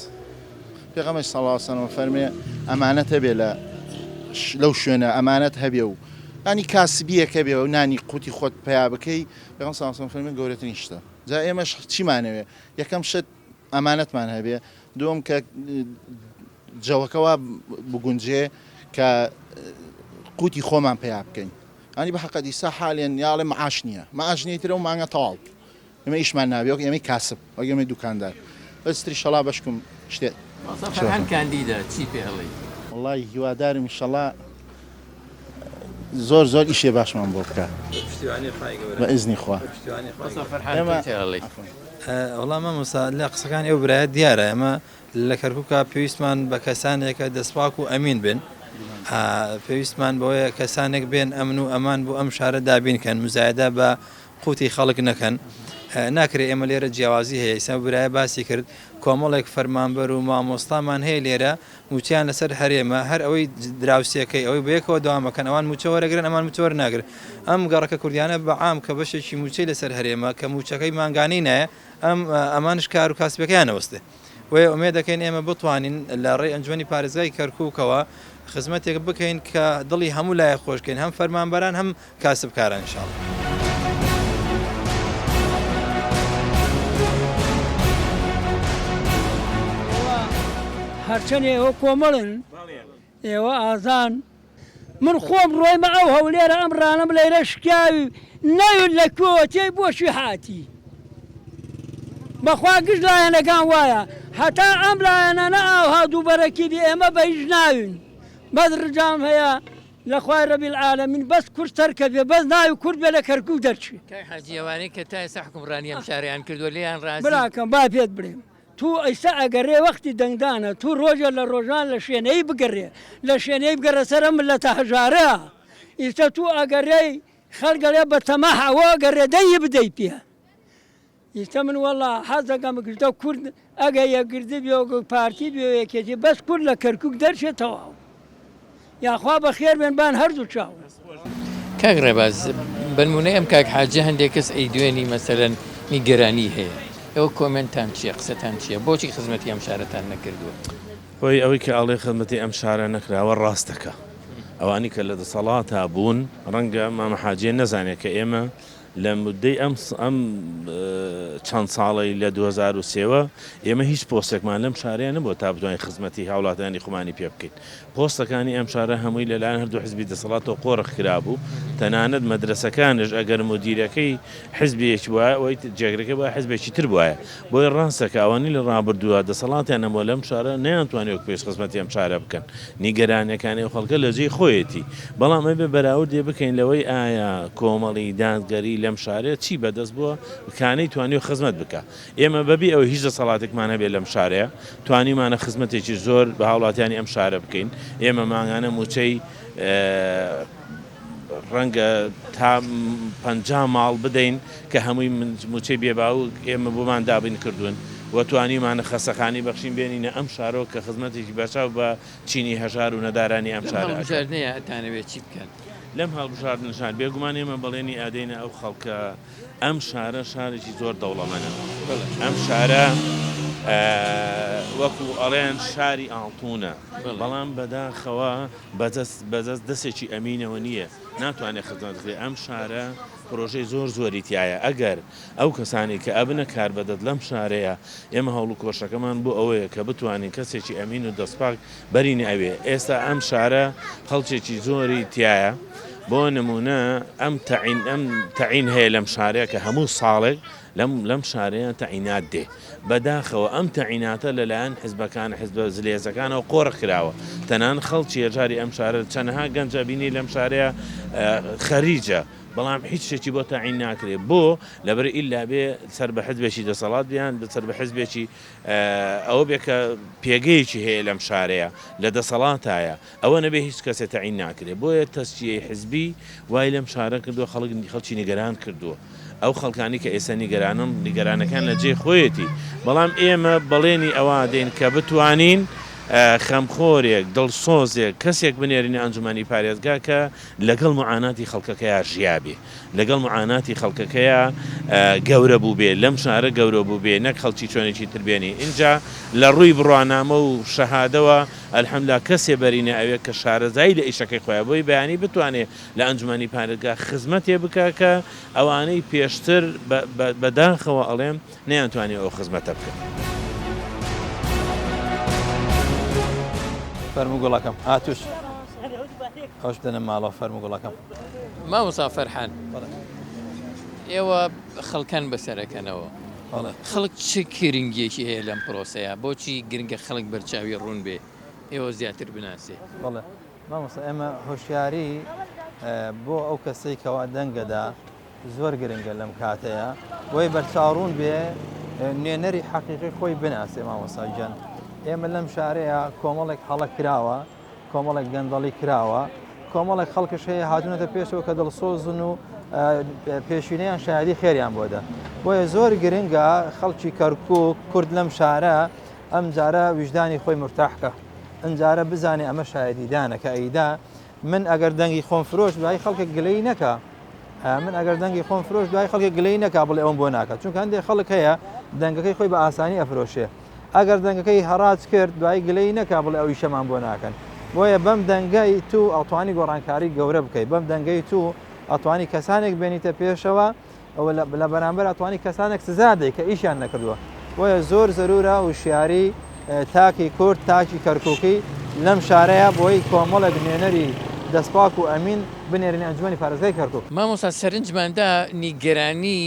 پێغەمبەر صلی اللە علیە وسلم فەرمێ ئەمانەت هەبێ لە لەو شوێنە ئەمانەت هەبێ و ینی کاسبیەک هەبێ و نانی قوتی خۆت پیا بکەی پێغەمبەر صلی اللە علیە وسلم فەرمێ گەورەترین شتە جا ئێمەش چیمانەوێ یەکەم شت ئەمانەتمان هەبێ دووەم کە جەوەکە وا بگونجێ کە قوتی خۆمان پیا بکەین ئەنی بە حەقەت ئیستا حالێن یاڵێ معاش نییە معاش نییە تر ئەو مانگە تەواو ئێمە ئیشمان نابێ وەک ئێمەی کاسب وەک ئێمەی دوکاندار بەس تری شەڵا بەشکم شتێ مامۆستا فەرهان کاندیدە چی پێ ئەڵێی؟ وەڵای هیوادارم ئیشەڵا. زۆر زۆر ئیشێ باشمان بۆ بکا بە ئیزنی خوا. ئێمە وەڵا مامۆستا لە قسەکانی ئەو برایە دیارە ئێمە لە کەرکوکا پێویستمان بە کەسانێکە دەستپاک و ئەمین بن پێویستمان بەوەیە کەسانێک بێن ئەمن و ئەمان بۆ ئەم شارە دابین کەن مزایدە بە قوتی خەڵک نەکەن ناکرێ ئێمە لێرە جیاوازی هەیە ئیسا برایە باسی کرد کۆمەڵێک فەرمانبەر و مامۆستامان هەیە لێرە موچەیان لەسەر هەرێمە هەر ئەوەی دراوسێکەی ئەوەی بەیەکەوە دەوامەکەن ئەوان موچە وەرەگرن ئەمان موچە وەرناگرن ئەم گەڕەکە کوردیانە بە عام کە بەشێکی موچەی لەسەر هەرێمە کە موچەکەی مانگانەی نایە ئەم ئەمانش کار و کاسبەکەیان نەوەستێ بۆیە ئومێد دەکەین ئێمە بتوانین لە ڕێی ئەنجومەنی پارێزگای کەرکوکەوە خزمەتێک بکەین کە دڵی هەموو لایەک خۆش بکەین هەم فەرمانبەران هەم کاسبکاران ان شاء اللە. ئێوە هەرچەنێ ئێوە کۆمەڵن ئێوە ئازان من خۆم ڕۆیمە ئەو هەولێرە ئەم ڕانەم لەیرە شکاوی نەوت لە کوێوە تێی بۆچی هاتی بەخوا گشت لایەنەکان وایە هەتا ئەم لایەنانە ئاوها دووبەرەکی بێ ئێمە بە هیچ ناوین بەس ڕجام هەیە لە خوای ربی العالمین بەس کورد سەرکەڤێ بەس ناوی کورد بێ لە کەرکوک دەرچێ. کاک حاجی ئەوانەی کە تا ئێستا حوکمڕانی ئەم شارەیان کردووە لێیان ڕازی؟ براکەم با پێت بڵێم تو ئیستا ئەگەرێ وەختی دەنگدانە تو ڕۆژێ لە ڕۆژان لە شوێنەی بگەڕێ لە شوێنەی بگەڕێ سەر ئەم مللەتە هەژارە ئیستا تو ئەگەرێی خەڵک ئەڵێ بە تەماح ئەوە ئەگەڕێ دەنگی بدەی پێ ئیستا من وەڵا حەز دەکەم گشتە کورد ئەگە یەکگرتبێ و پارتی بێ و یەکێتی بەس کورد لە کەرکوک دەرچێ تەواو یاخوا بەخێر بێن بان هەردوو چاو. کاک ڕێباز بەنمونەی ئەم کاک حاجیە هەندێک کەس ئەیدوێنی مەسەلەن نیگەرانی هەیە ئێوە کۆمێنتان چیە قسەتان چیە بۆچی خزمەتی ئەم شارەتان نەکردوە؟ خۆی ئەوەی کە ئەڵێ خزمەتی ئەم شارە نەکراوە ڕاست دەکا ئەوانی کە لە دەسەڵاتا بوون ڕەنگە مامە حاجیە نەزانێ کە ئێمە لە مودەی ئەم ئەم چەند ساڵەی لە 2003 وە ئێمە هیچ پۆستێکمان لەم شارەیە نەبووە تا بتوانین خزمەتی هاوڵاتیانی خۆمانی پێ بکەین پۆستەکانی ئەم شارە هەمووی لەلایەن هەردوو حزبی دەسەڵاتەوە قۆرخ کرابوو تەنانەت مەدرەسەکانش ئەگەر مودیرەکەی حزبێک بوایە ئەوەی جێگرەکەی بوایە حزبێکی تر بوایە بۆیە ڕاستە کە ئەوانەی لە ڕابردووە دەسەڵاتیان نەبووە لەم شارە نەیانتوانی وەک پێش خزمەتی ئەم شارە بکەن نیگەرانیەکانی ئەو خەڵکە لە جێی خۆیەتی بەڵام ئەبێ بەراوردێ بکەین لەوەی ئایا کۆمەڵی دادگەری لەم شارەیە چی بەدەست بووە کانەی توانیوە خزمەت بکا ئێمە بەبێ ئەوەی هیچ دەسەڵاتێکمان هەبێت لەم شارەیە توانیومانە خزمەتێکی زۆر بە هاوڵاتیانی ئەم شارە بکەین ئێمە مانگانە موچەی ڕەنگە تا 50 ماڵ بدەین کە هەمووی موچەی بێباوک ئێمە بۆمان دابین کردوون و توانیومانە خەسەخانی بەخشین بێنینە ئەم شارەوە کە خزمەتێکی بەرچاو بە چینی هەژار و نەدارانی ئەم لەم شارە ئەکات. هەڵبژاردنەیا ئەتانەوێت چی بکەن؟ لەم هەڵبژاردنەشا بێگومان ئێمە بەڵێنی ئەدەینە ئەو خەڵکە ئەم شارە شارێکی زۆر دەوڵەمەنە ئەم شارە وەکو ئەڵێن شاری ئاڵتونە بەڵام بەداخەوە بەدەست بەدەست دەسێکی ئەمینەوە نییە ناتوانێت خزمەت بکرێت ئەم شارە پرۆژەی زۆر زۆری تایە ئەگەر ئەو کەسانی کە ئەبنە کاربەدەست لەم شارەیە ئێمە هەوڵ و کۆشەکەمان بۆ ئەوەیە کە بتوانین کەسێکی ئەمین و دەستپاک بەرینە ئەوێ ئێستا ئەم شارە خەڵکێکی زۆری تایە بۆ نمونە ئەم تەعین ئەم تەعین هەیە لەم شارەیە کە هەموو ساڵێک لەم لەم شارەیە تەعینات دێ بەداخەوە ئەم تەعیناتە لەلایەن حزبەکان حزبە زلێزەکانەوە قۆرخ کراوە تەنان خەڵکی هەژاری ئەم شارە چەنەها گەنج ئەبینی لەم شارەیە خەریجە بەڵام هیچ شتێکی بۆ تەعین ناکرێ بۆ لەبەر ئیلا بێ سەر بە حزبێکی دەسەڵات بیان سەر بە حزبێکی ئەوە بێ کە پێگەیەکی هەیە لەم شارەیە لە دەسەڵاتایە ئەوە نەبێ هیچ کەسێ تەعین ناکرێ بۆیە تەسکیەی حزبی وای لەم شارە کردووە خەڵک خەڵکی نیگەران کردووە ئەو خەڵکانی کە ئێستا نیگەرانن نیگەرانەکان لە جێی خۆیەتی بەڵام ئێمە بەڵێنی ئەوە دەین کە بتوانین خەمخۆرێک دڵسۆزێک کەسێک بنێرینە ئەنجومەنی پارێزگا کە لەگەڵ معاناتی خەڵکەکەیا ژیابێ لەگەڵ معاناتی خەڵکەکەیا گەورە بووبێ، لەم شارە گەورە بووبێ، نەک خەڵکی چۆنێکی تر بێنی. ئینجا لە ڕووی بڕوانامە و شەهادەوە الحمدللە کەسێ بەرینە ئەوێ کە شارەزایی لە ئیشەکەی خۆیا بۆی بەیانی بتوانێ لە ئەنجومەنی پارێزگا خزمەتێ بکا کە ئەوانەی پێشتر بە داخەوە ئەڵێم نەیانتوانیوە ئەو خزمەتە بکەن. فەرموو گوڵەکەم هاتووش ئەوش بدەنە ماڵەوە فەرموو گوڵەکەم. مامۆستا فەرحان ئێوە خەڵکان بەسەرەکەنەوە خەڵک چ گرنگیەکی هەیە لەم پرۆسەیە بۆچی گرنگە خەڵک بەرچاوی ڕوون بێ ئێوە زیاتر بناسێ؟ بەڵێ مامۆستا ئێمە هۆشیاری. بۆ ئەو کەسەی کەوا دەنگەدا زۆر گرنگە لەم کاتەیە بۆی بەرچاوڕوون بێ نوێنەری حەقیقی خۆی بناسێ مامۆستا گیان ئێمە لەم شارەیە کۆمەڵێک هەڵە کراوە کۆمەڵێک گەندەڵی کراوە کۆمەڵێک خەڵکش هەیە هاتوونەتە پێشەوە کە دڵسۆزن و پێشینەیان شایدی خێریان بۆ دە بۆیە زۆر گرنگە خەڵکی کەرکک کورد لەم شارە ئەم جارە ویژدانی خۆی مرتاحکە ئەمجارە بزانێ ئەمە شایدیدانە کە ئەیدا من ئەگەر دەنگی خۆم فرۆشت دوای خەڵکێک گلەی نەکا من ئەگەر دەنگی خۆم فرۆش دوای خەڵکێک گلەی نەکا بڵێ ئەوم بۆ ناکە چونکە هەندێک خەڵک هەیە دەنگەکەی خۆی بە ئاسانی ئەفرۆشێ ئەگەر دەنگەکەی هەڕاج کرد دوای گلەی نەکا بڵێ ئەو ئیشەمان بۆ ناکەن بۆیە بەم دەنگەی تو ئەتوانی گۆڕانکاری گەورە بکەیت بەم دەنگەی تو ئەتوانی کەسانێک بێنیتە پێشەوە ئەوە لە بەرامبەر ئەتوانی کەسانێک سزا دەی کە ئیشیان نەکردووە بۆیە زۆر زەرورە وشیاری تاکی کورد تاکی کەرکوکی لەم شارەیە بۆی کۆمەڵێک نوێنەری دەستپاک و ئەمین بنێرینە ئەنجومەنی پارێزگای کەرکوک. مامۆستا سەرنجمان دا نیگەرانی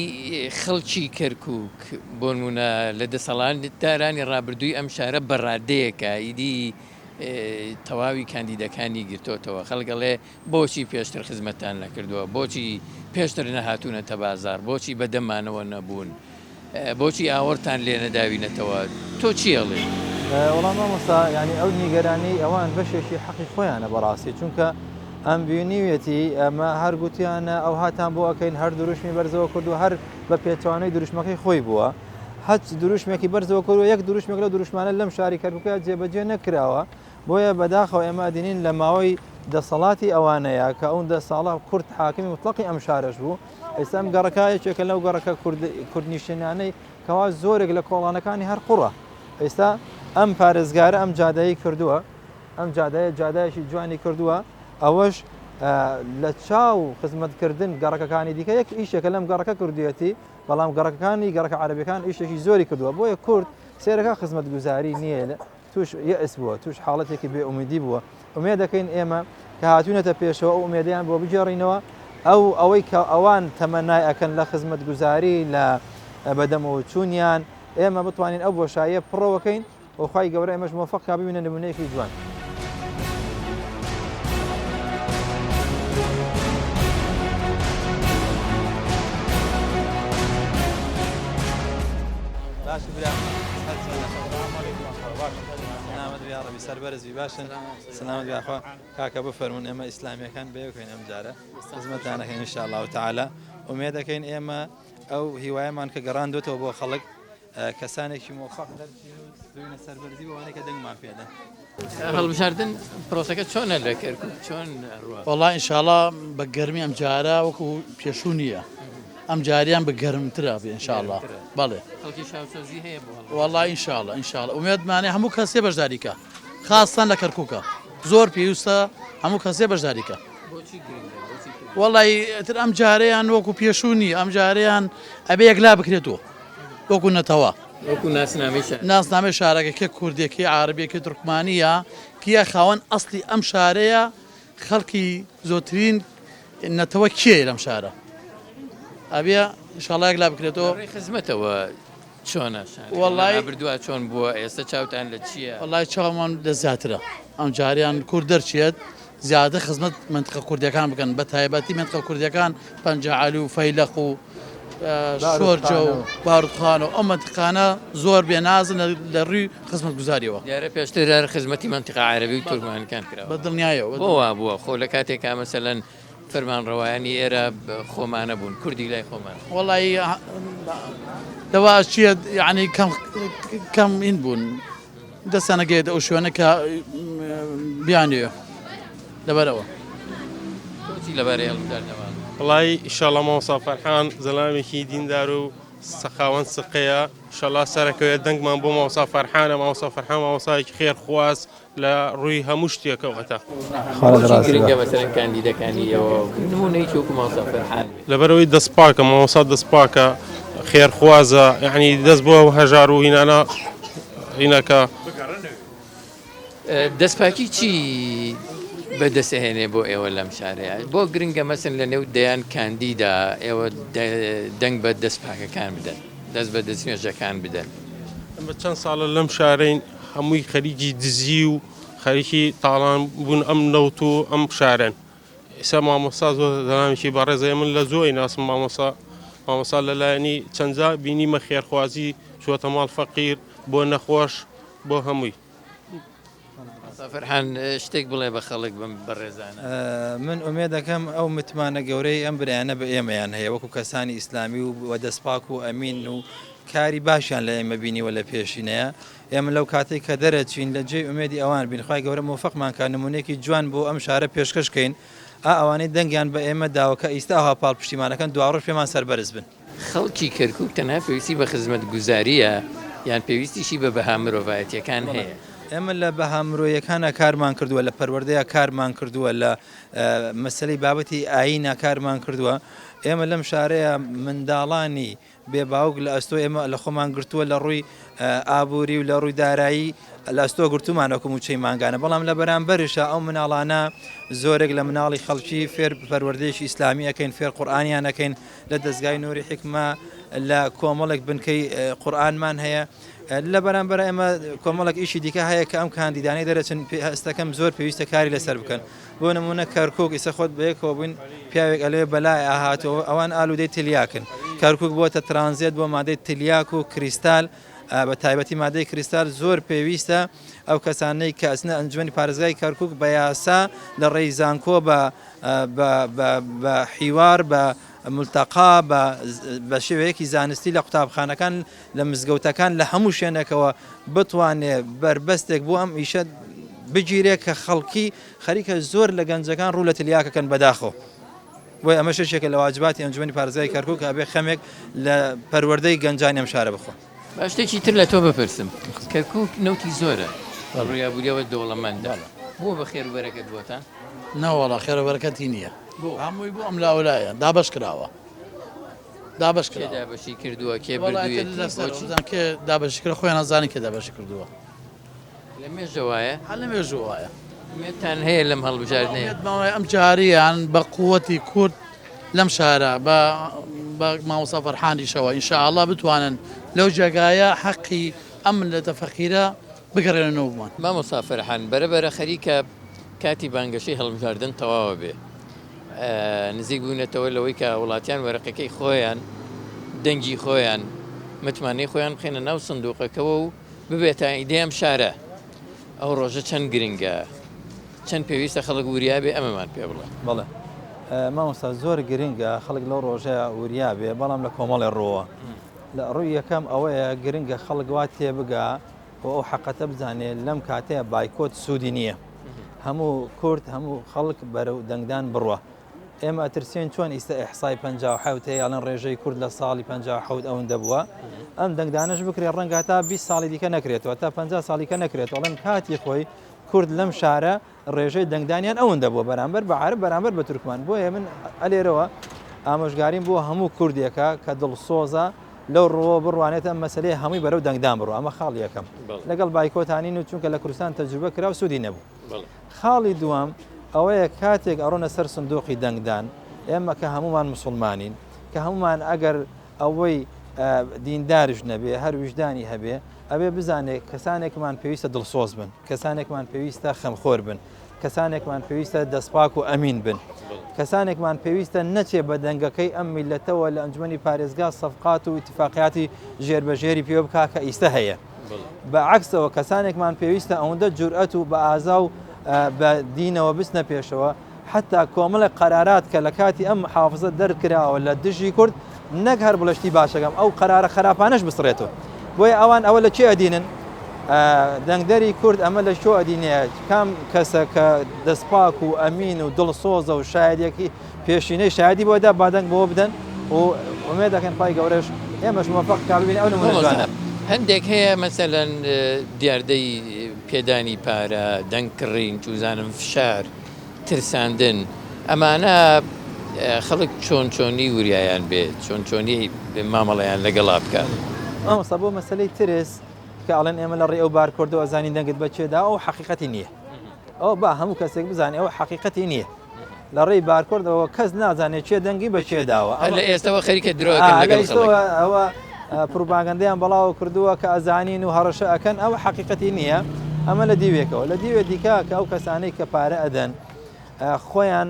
خەڵکی کەرکوک بۆنمونە لە دەسەڵاتدارانی ڕابردووی ئەم شارە بە ڕادەیەکە ئیدی تەواوی کاندیدەکانی گرتۆتەوە خەڵک ئەڵێ بۆچی پێشتر خزمەتتان نەکردووە؟ بۆچی پێشتر نەهاتوونەتە بازاڕ؟ بۆچی بە دەممانەوە نەبوون؟ بۆچی ئاوڕتان لێ نەداوینەتەوە؟ تۆ چی ئەڵێی؟ وەڵا مامۆستا یانی ئەو نیگەرانیەی ئەوان بەشێکی حەقی خۆیانە بەڕاستی چونکە ئەم بینیویەتی ئەمە هەر گوتیانە ئەوهاتان بۆ ئەکەین هەر دروشمی بەرزەوە کردو هەر بە پێچەوانەی دروشمەکەی خۆی بووە هەچ دروشمێکی بەرزەوە کردوە یەک دروشمێک لەو دروشمانە لەم شاری کەرکوکە جێبەجێ نەکراوە بۆیە بەداخەوە ئێمە ئەدینین لە ماوەی دەسەڵاتی ئەوانەیە کە ئەو دە ساڵە کورد حاکمی مطلقی ئەم شارەش بوو ئێستا ئەم گەڕەکە یەکێکە لەو گەڕەکە کوردنیشتنانەی کەوا زۆرێک لە کۆڵانەکانی هەر قوڕە ئێستا ئەم پارێزگارە ئەم جادەی کردووە ئەم جادەیە جادایەکی جوانی کردووە ئەوەش لە چاو خزمەتکردن گەڕەکەکانی دیکە یەک ئیشێکە لەم گەڕەکە کردویەتی بەڵام گەڕەکەکانی گەڕەکە عەرەبیەکان ئیشێکی زۆری کردووە بۆیە کورد سێرەکە خزمەتگوزاری نییە توش یەئس بووە، توش حاڵەتێکی بێ ئومیدی بووە، ئومێد دەکەین ئێمە کە هاتوینەتە پێشەوە ئەو ئومێدەیان بۆ بگێڕینەوە، ئەو ئەوەی کە ئەوان تەمەنای ئەکەن لە خزمەتگوزاری لە بەدەمەوە چوونیان، ئێمە بتوانین ئەو بۆشاییە پڕەوەکەین و خوای گەورە ئێمەش مۆفەق کا ببینە نمونەیەکی جوان. باشی برا سلامت بی یاڕەبی سەربەرز بی باشن سلامت بی یاخوا کاکە بفەرمونون ئێمە ئیسلامیەکان بەیەکەین ئەم جارە خزمەتانەکەین ان شاء الله تعالی ئومێد دەکەین ئێمە ئەو هیوایەمان کە گەڕاندوێتەوە بۆ خەڵک کەسانێکی مۆفەق دەرچین و ببینە سەربەرزی بەوانەی کە دەنگمان پێدەن. هەڵبژاردن پرۆسەکە چۆنە لە کەرکوک چۆن ئەڕوا؟ وەڵا ئینشاڵا بە گەرمی ئەم جارە وەکو پێشوو نییە ئەم جاریان بە گەرمترە بێ ئینشاڵا بەڵێ خەڵکی شاوسۆزی هەیە بۆ هەڵبژاردن؟ وەڵا ئینشاڵا ئینشاڵا ئومێدمانێ هەموو کەسێ بەشداری کا خاستان لە کەرکوکە زۆر پێویستە هەموو کەسێ بەشداری کا. بۆچی گرنگە؟ بۆچی پێویستە؟ وەڵی ئیتر ئەم جارەیان وەکو پێشوو نییە ئەم جارەیان ئەبێ یەکلا بکرێتەوە وەکو نەتەوە. وەکو ناسنامەی شارەکە. ناسنامەی شارەکە کێ کوردە کێ عارەبیە کێ تورکمانیە کێ خاوەن ئەسڵی ئەم شارەیە خەڵکی زۆترین نەتەوە کێیە لەم شارە ئەبێ ئینشاڵا یەکلا بکرێتەوە. لە ڕێی خزمەتەوە چۆنە شارەکە لە وەڵای ڕابردووا چۆن بووە ئێستا چاوتان لە چییە؟ وەڵای چاومان لە زیاترە ئەم جاریان کورد دەرچێت زیاتر خزمەت مەنتقە کوردیەکان بکەن بە تایبەتی مەنتقە کوردیەکان پەنجەعەلی و فەیلەق و شۆرجە و باروتخانە و ئەو مەنتقانە زۆر بێنازن لە ڕووی خزمەتگوزاریەوە. دیارە پێشتر هەر خزمەتی مەنتیقە عەرەبی و تورکمانەکان کراوە. بە دڵنیایەوە. بۆ وا بووە؟ خۆ لە کاتێکا مەسەلەن فەرمانڕەوایانی ئێرە خۆمانە بوون، کوردی لای خۆمان. وەڵایی لەوە ئەچێت یەعنی کەم کەم ئین بوون. دەستیان نەگەیەتە ئەو شوێنە کە بیانەوێ لەبەرەوە. تۆ چی لەبارەی هەڵبژاردنەوە ئەڵێی؟ وەڵایی ئیشەڵا مامۆستا فەرحان زەلامێکی دیندار و سەخاوەن سقەیە ئیشەڵا سەرەکەوێت دەنگمان بۆ مامۆستا فەرحانە مامۆستا فەرحان مامۆستایەکی خێرخواز لە ڕووی هەموو شتێکەوە هەتا. بۆچی گرنگە مەسەلەن کاندیدەکانی ئێوە نموونەیەکی وەکو مامۆستا فەرحان بێت؟ لەبەرئەوەی دەست پاکە مامۆستا دەست پاکە خێرخوازە یەعنی دەست بۆ هەژار و هینانە هینەکە. دەستپاکی چی بەدەست ئەهێنێ بۆ ئێوە لەم شارەیە؟ بۆ گرنگە مەسن لە نێو دەیان کاندیدا ئێوە دەنگ بە دەستپاکەکان بدەن، دەست بە دەستنوێژەکان بدەن؟ ئێمە چەند ساڵە لەم شارەین هەمووی خەریکی دزی و خەریکی تاڵان بوون ئەم نەوت و ئەم شارەن. ئیسا مامۆستا زۆر زەلامێکی بەڕێزە من لە زۆی ناسم مامۆسا مامۆسا لەلایەنی چەندجا بینیمە خێرخوازی چووەتە ماڵ فەقیر بۆ نەخۆش بۆ هەمووی. مامۆستا فەرحان شتێک بڵێ بە خەڵک بەم بەڕێزانە. من ئومێد دەکەم ئەو متمانە گەورەی ئەم برایانە بە ئێمەیان هەیە وەکو کەسانی ئیسلامی و دەستپاک و ئەمین و کاری باشیان لە ئێمە بینیوە لە پێشینەیە ئێمە لەو کاتەی کە دەرەچین لە جێی ئومێدی ئەوان بین خوای گەورە مۆفەقمان کا نمونەیەکی جوان بۆ ئەم شارە پێشکەش کەین ئا ئەوانەی دەنگیان بە ئێمە داوە کە ئیستا ئەوها پاڵپشتیمان ئەکەن دواڕۆژ پێمان سەربەرز بن. خەڵکی کەرکوک تەنها پێویستی بە خزمەتگوزارییە یان پێویستیشی بە بەها مرۆڤایەتییەکان هەیە؟ ئێمە لە بەها مرۆیەکانا کارمان کردووە، لە پەروەردەیا کارمان کردووە، لە مەسەلەی بابەتی ئایینا کارمان کردووە. ئێمە لەم شارەیا منداڵانی بێ باوک لە ئەستۆ ئێمە لە خۆمان گرتووە لە ڕووی ئابووری و لە ڕووی دارایی لە ئەستۆ گرتوومانە وەکو مووچەی مانگانە بەڵام لە بەرامبەرشا ئەو مناڵانە زۆرێک لە مناڵی خەڵکی فێر پەروەردەیەکی ئیسلامی ئەەکەین فێر قورئانیان ئەەکەین لە دەستگای نوری حیکمە لە کۆمەڵێک بنکەی قورئانمان هەیە لە بەرامبەر ئێمە کۆمەڵێک ئیشی دیکە هەیە کە ئەم کاندیدانەی دەرەچن هەستەکەم زۆر پێویستە کاری لەسەر بکەن بۆ نمونە کەرکک ئیسە خۆت بەیەکەوە بووین پیاوێک ئەلێ بەلای ئاهاتەوە ئەوان ئالوودەی تلیاکن کەرکک بۆتە ترانزێت بۆ مادەی تلیاک و کریستال بە تایبەتی مادەی کریستال زۆر پێویستە ئەو کەسانەی کە ئەچنە ئەنجومەنی پارێزگای کەرکک بە یاسا لە ڕێی زانکۆ بە بە حیوار بە ملتەقا بە بە شێوەیەکی زانستی لە قوتابخانەکان لە مزگەوتەکان لە هەموو شوێنێکەوە بتوانێ بەربەستێک بۆ ئەم ئیشە بگیرێ کە خەڵکی خەریکە زۆر لە گەنجەکان ڕوو لە تلیاکەکەن بەداخەوە. بۆیە ئەمەش یەکێکە لە واجباتی ئەنجومەنی پارێزگای کەرکوک ئەبێ خەمێک لە پەروەردەی گەنجانی ئەم شارە بخوا. با شتێکی تر لە تۆ بپرسم کەرکوک نەوتی زۆرە لە ڕووی ئابووریەوە دەوڵەمەندە بووە بە خێر و بەرەکەت بۆتان؟ نەوەڵا خێر و بەرەکەتی نییە هەمووی بۆ ئەم لاولایە دابەش کراوە دابەش کراوە. کێ دابەشی کردووە کێ بردوویەتی بۆچی؟ کێ دابەشی کردووە خۆیان ئەزانن کێ دابەشی کردووە. لە مێژە وایە؟ هەر لە مێژوو وایە. ئومێدتان هەیە لەم هەڵبژاردنەیە؟ ئومێدمان وایە ئەم جاریان بە قووەتی کورد لەم شارە بە بە مامۆستا فەرحانیشەوە ان شاء اللە بتوانن لەو جێگایە حەقی ئەم مللەتە فەقیرە بگەڕێننەوە بۆمان. مامۆستا فەرحان بەرە بەرە خەریکە کاتی بانگەشەی هەڵبژاردن تەواوە بێ نزیک بوونەتەوە لەوەی کە وڵاتیان وەرەقەکەی خۆیان دەنگی خۆیان متمانەی خۆیان بخێنە ناو سندوقەکەوە و ببێتە ئایندەی ئەم شارە، ئەو ڕۆژە چەند گرنگە، چەند پێویستە خەڵک وریا بێ ئەمەمان پێ بڵێ. بەڵێ مامۆستا زۆر گرنگە خەڵک لەو ڕۆژە وریا بێ بەڵام لە کۆمەڵێ ڕووەوە لە ڕووی یەکەم ئەوەیە گرنگە خەڵک وا تێبگا و ئەو حەقەتە بزانێ لەم کاتەیە بایکۆت سوودی نییە هەموو کورد هەموو خەڵک بەرەو دەنگدان بڕوە ئێمە ئەترسێن چۆن ئیستا ئیحسای 57 هەیە ئەڵێن ڕێژەی کورد لە ساڵی 57 ئەوەندە بووە ئەم دەنگدانەش بکرێت ڕەنگە تا 20 ساڵی دیکە نەکرێتەوە تا 50 ساڵی کە نەکرێتەوە ئەڵێن کاتی خۆی کورد لەم شارە ڕێژەی دەنگدانیان ئەوەندە بووە بەرامبەر بە عەرەب بەرامبەر بە تورکمان بۆیە من ئەلێرەوە ئامۆژگاریم بۆ هەموو کوردێکە کە دڵسۆزە لەو ڕووە بڕوانێتە ئەم مەسلەیە هەمووی بەرەو دەنگدان بڕۆ ئەمە خاڵی یەکەم لەگەڵ بایکۆتانین و چونکە لە کوردستان تەجروبە کرا و سوودی نەبوو خاڵی دووەم ئەوەیە کاتێک ئەڕۆنە سەر سندوقی دەنگدان، ئێمە کە هەموومان موسڵمانین، کە هەموومان ئەگەر ئەوەی دینداریش نەبێ هەر ویژدانی هەبێ، ئەبێ بزانێ کەسانێکمان پێویستە دڵسۆز بن، کەسانێکمان پێویستە خەمخۆر بن، کەسانێکمان پێویستە دەستپاک و ئەمین بن، کەسانێکمان پێویستە نەچێ بە دەنگەکەی ئەم میللەتەوە لە ئەنجومەنی پارێزگا سەفقات و ئیتیفاقیاتی ژێربەژێری پێوە بکا کە ئیستە هەیە. بە عەکسەوە کەسانێکمان پێویستە ئەوەندە جورئەت و بە ئازا و بە دینەوە بچنە پێشەوە حتا کۆمەڵێک قەرارات کە لە کاتی ئەم محافزە دەرکراوە لە دژی کورد نەک هەر بڵێ شتی باشەکەم ئەو قەرارە خراپانەش بسڕێتەوە بۆیە ئەوان ئەوە لە کێ ئەدینن دەنگدەری کورد ئەمە لە شۆ ئەدینێ کام کەسە کە دەستپاک و ئەمین و دڵسۆزە و شایەدێکی پێشینەی شایەدی بۆ دا با دەنگ بۆ بدەن و ئومێد دەکەن خوای گەورەش ئێمەش مۆفەق کا ببین ئەو نمونە جوانە. هەندێک هەیە مەسەلەن دیاردەی پێدانی پارە، دەنگ کڕین، چوزانم فشار، ترساندن ئەمانە خەڵک چۆن چۆنی وریایان بێت چۆن چۆنی مامەڵەیان لەگەڵا بکات. مامۆستا بۆ مەسەلەی ترس کە ئەڵێن ئێمە لە ڕێی ئەو بارکۆردەوە ئەزانین دەنگت بە کێ دا ئەو حەقیقەتی نییە ئەوە با هەموو کەسێک بزانێ ئەوە حەقیقەتی نییە. لە ڕێی بارکۆردەوە کەس نازانێت کێ دەنگی بە کێ داوە. هەر لە ئێستەوە خەریکە درۆ ئەکەن لەگەڵ خەڵک. ئەوە پروپاگەندەیان بەڵاو کردووە کە ئەزانین و هەڕەشە ئەکەن ئەوە حەقیقەتی نییە. ئەمە لە دیوێکەوە. لە دیوێ دیکە کە ئەو کەسانەی کە پارە ئەدەن خۆیان.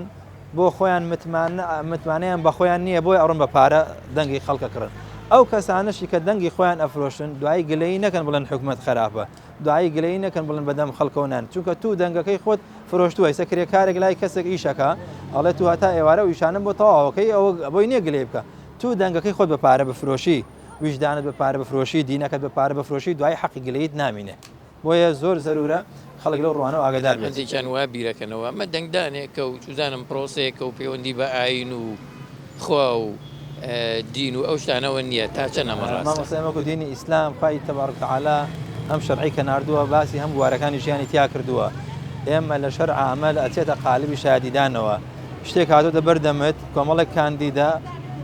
بۆ خۆیان متمانە متمانەیان بە خۆیان نییە بۆی ئەڕۆن بە پارە دەنگی خەڵک ئەکڕن ئەو کەسانەشی کە دەنگی خۆیان ئەفرۆشن دوایی گلەیی نەکەن بڵێن حکومەت خراپە دوایی گلەیی نەکەن بڵێن بەدەم خەڵکەوە نان چونکە تو دەنگەکەی خۆت فرۆشتووە ئیستا کرێکارێک لای کەسێک ئیشەکە ئەڵێ تو هەتا ئێوارە ئەو ئیشانەم بۆ تەواوەکەی ئەوە بۆی نییە گلەیی بکە تو دەنگەکەی خۆت بە پارە بفرۆشی ویژدانت بە پارە بفرۆشی دینەکەت بە پارە بفرۆشی دوایی حەقی گلەییت نامینێ بۆیە زۆر زەرورە خەڵک لەو ڕوانەوە ئاگادار بێت. هەندێکیان وا بیرەکەنەوە ئەمە دەنگدانێکە و چوزانم پرۆسەیەکە و پەیوەندی بە ئایین و خوا و دین و ئەو شتانەوە نییە تا چەند ئەمە ڕاستە؟ مامۆستا ئێمە وەکو دینی ئیسلام خوای تبارک وتعالی ئەم شەرعەی کە ناردووە باسی هەموو بوارەکانی ژیانی تیا کردووە ئێمە لە شەرعا ئەمە ئەچێتە قالبی شایەدیدانەوە شتێک هاتۆتە بەردەمت کۆمەڵێک کاندیدە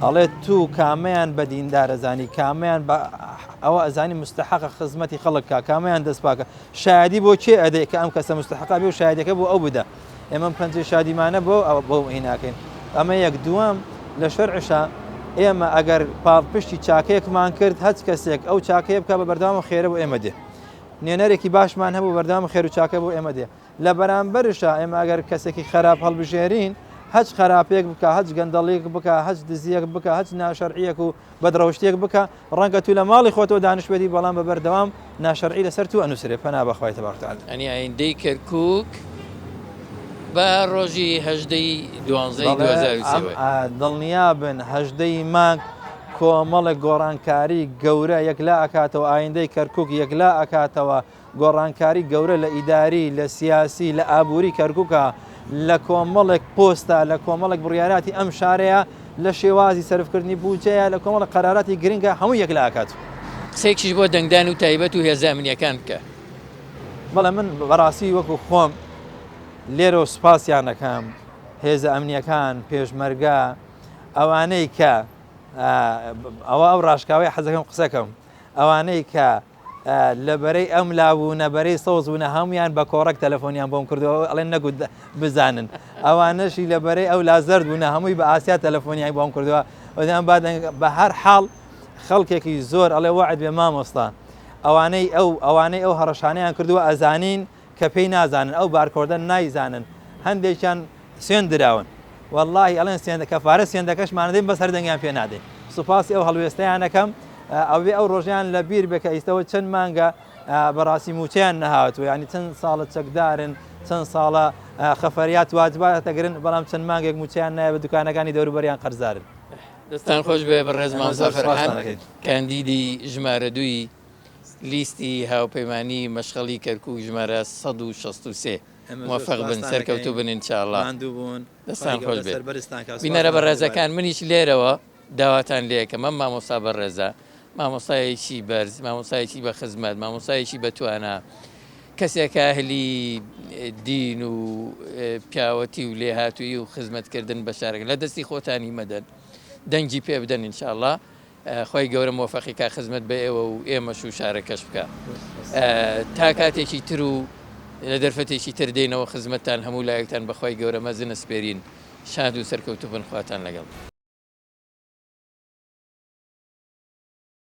ئەڵێت تو کامەیان بە دیندارەزانی کامیان بە ئەوە ئەزانی مستحەقە خزمەتی خەڵک کا کامەیان دەست پاکە شایەدی بۆ کێ ئەدەی کە ئەم کەسە مستحقا بێ و شایەدەکە بۆ ئەو بدە ئێمە پەنجەی شادیمانە بۆ ئەوە بۆ هیناکەین ئەمە یەک دووەم لە شەرعشا ئێمە ئەگەر پاڵپشتی چاکەیەکمان کرد هەچ کەسێک ئەو چاکەیە بکە بە بەردەوام خێرە بۆ ئێمە دێ نوێنەرێکی باشمان هەبوو بەردەوام خێر و چاکە بۆ ئێمە دێ لە بەرامبەرشا ئێمە ئەگەر کەسێکی خەراپ هەڵبژێرین هەچ خەراپێک بکە هەچ گەندەڵیەک بکە هەچ دزیەک بکە هەچ ناشەرعیەک و بەدڕەوشتیەک بکە ڕەنگە تو لە ماڵی خۆتەوە دانیشتبێتی بەڵام بە بەردەوام ناشەرعی لەسەر تو ئەنوسرێ پەنا بە خوای تبارک وتعالی. یانی ئایندەی کەرکوک بە ڕۆژی 18 ی دوانزەی بەڵێ 2023 ئەم وە. دڵنیابن 18 ی مانگ کۆمەڵێک گۆڕانکاری گەورە یەکلا ئەکاتەوە ئایندەی کەرکوک یەکلا ئەکاتەوە گۆڕانکاری گەورە لە ئیداری، لە سیاسی، لە ئابووری کەرکوکە، لە کۆمەڵێک پۆستە، لە کۆمەڵێک بڕیاراتی ئەم شارەیە، لە شێوازی سەرفکردنی بودجەیە، لە کۆمەڵێک قەراراتی گرنگە، هەمووی یەکلا ئەکات. قسەیەکیش بۆ دەنگدان و تایبەت و هێزە ئەمنییەکان بکە. بەڵێ من بەڕاستی وەکو خۆم لێرەوە سوپاسیان ئەکەم، هێزە ئەمنییەکان، پێشمەرگە، ئەوانەی کە ئەوە ئەو ڕاشکاوەیە حەزەکەم قسەکەم، ئەوانەی کە لە بەرەی ئەم لا بوونە بەرەی سەوز بوونە هەمویان بە کۆڕەک تەلەفۆنیان بۆم کردەوە ئەڵێن نەگوت بزانن ئەوانەشی لە بەرەی ئەو لا زەرد بوونە هەمووی بە ئاسیا تەلەفۆنیان بۆم کردەوە وتیان با دەنگ بە هەر حاڵ خەڵکێکی زۆر ئەڵێ وەعد بێ مامۆستا ئەوانەی ئەو ئەوانەی ئەو هەڕەشانەیان کردووە ئەزانین کە پێی نازانن ئەو بارکۆردە نایزانن هەندێکیان سوێند دراون وەڵاهی ئەڵێن سوێند کەفارە سوێندەکەشمان دەین بەس هەر دەنگیان پێ نادەین سوپاسی ئەو هەڵوێستەیان ئەکەم ئەوێ ئەو ڕۆژیان لە بیر بێ کە ئیستەوە چەند مانگە بەڕاستی موچەیان نەهاتووە یعنی چەند ساڵە چەکدارن چەند ساڵە خەفەریات واجبات دەگرن بەڵام چەند مانگێک موچەیان نایە بە دوکانەکانی دەوروبەریان قەرزارن. دەستان خۆش بێ بەڕێز مامۆستا فەرحان کاندیدی ژمارە دووی لیستی هاوپەیمانی مەشخەڵی کەرکوک ژمارە 163. مۆفەق بن سەرکەوتوو بن ان شاء اللە دەستان خۆش بێت بینەرە بەڕێزەکان منیش لێرەوە داواتان لێکەم ئەم مامۆستا بەڕێزە مامۆستایەکی بەرز مامۆستایەکی بە خزمەت مامۆستایەکی بەتوانا کەسێکە ئەهلی دین و پیاوەتی و لێهاتوویی و خزمەتکردن بە شارەکە لە دەستی خۆتانی مەدەن دەنگی پێ بدەن ان شاء اللە خوای گەورە مۆفەقی کا خزمەت بە ئێوە و ئێمەش و شارەکەش بکا تا کاتێکی تر و لە دەرفەتێکی تر دێینەوە خزمەتتان هەموو لایەکتان بەخوای گەورە مەزن ئەسپێرین شاد و سەرکەوتوو بن خواتان لەگەڵ.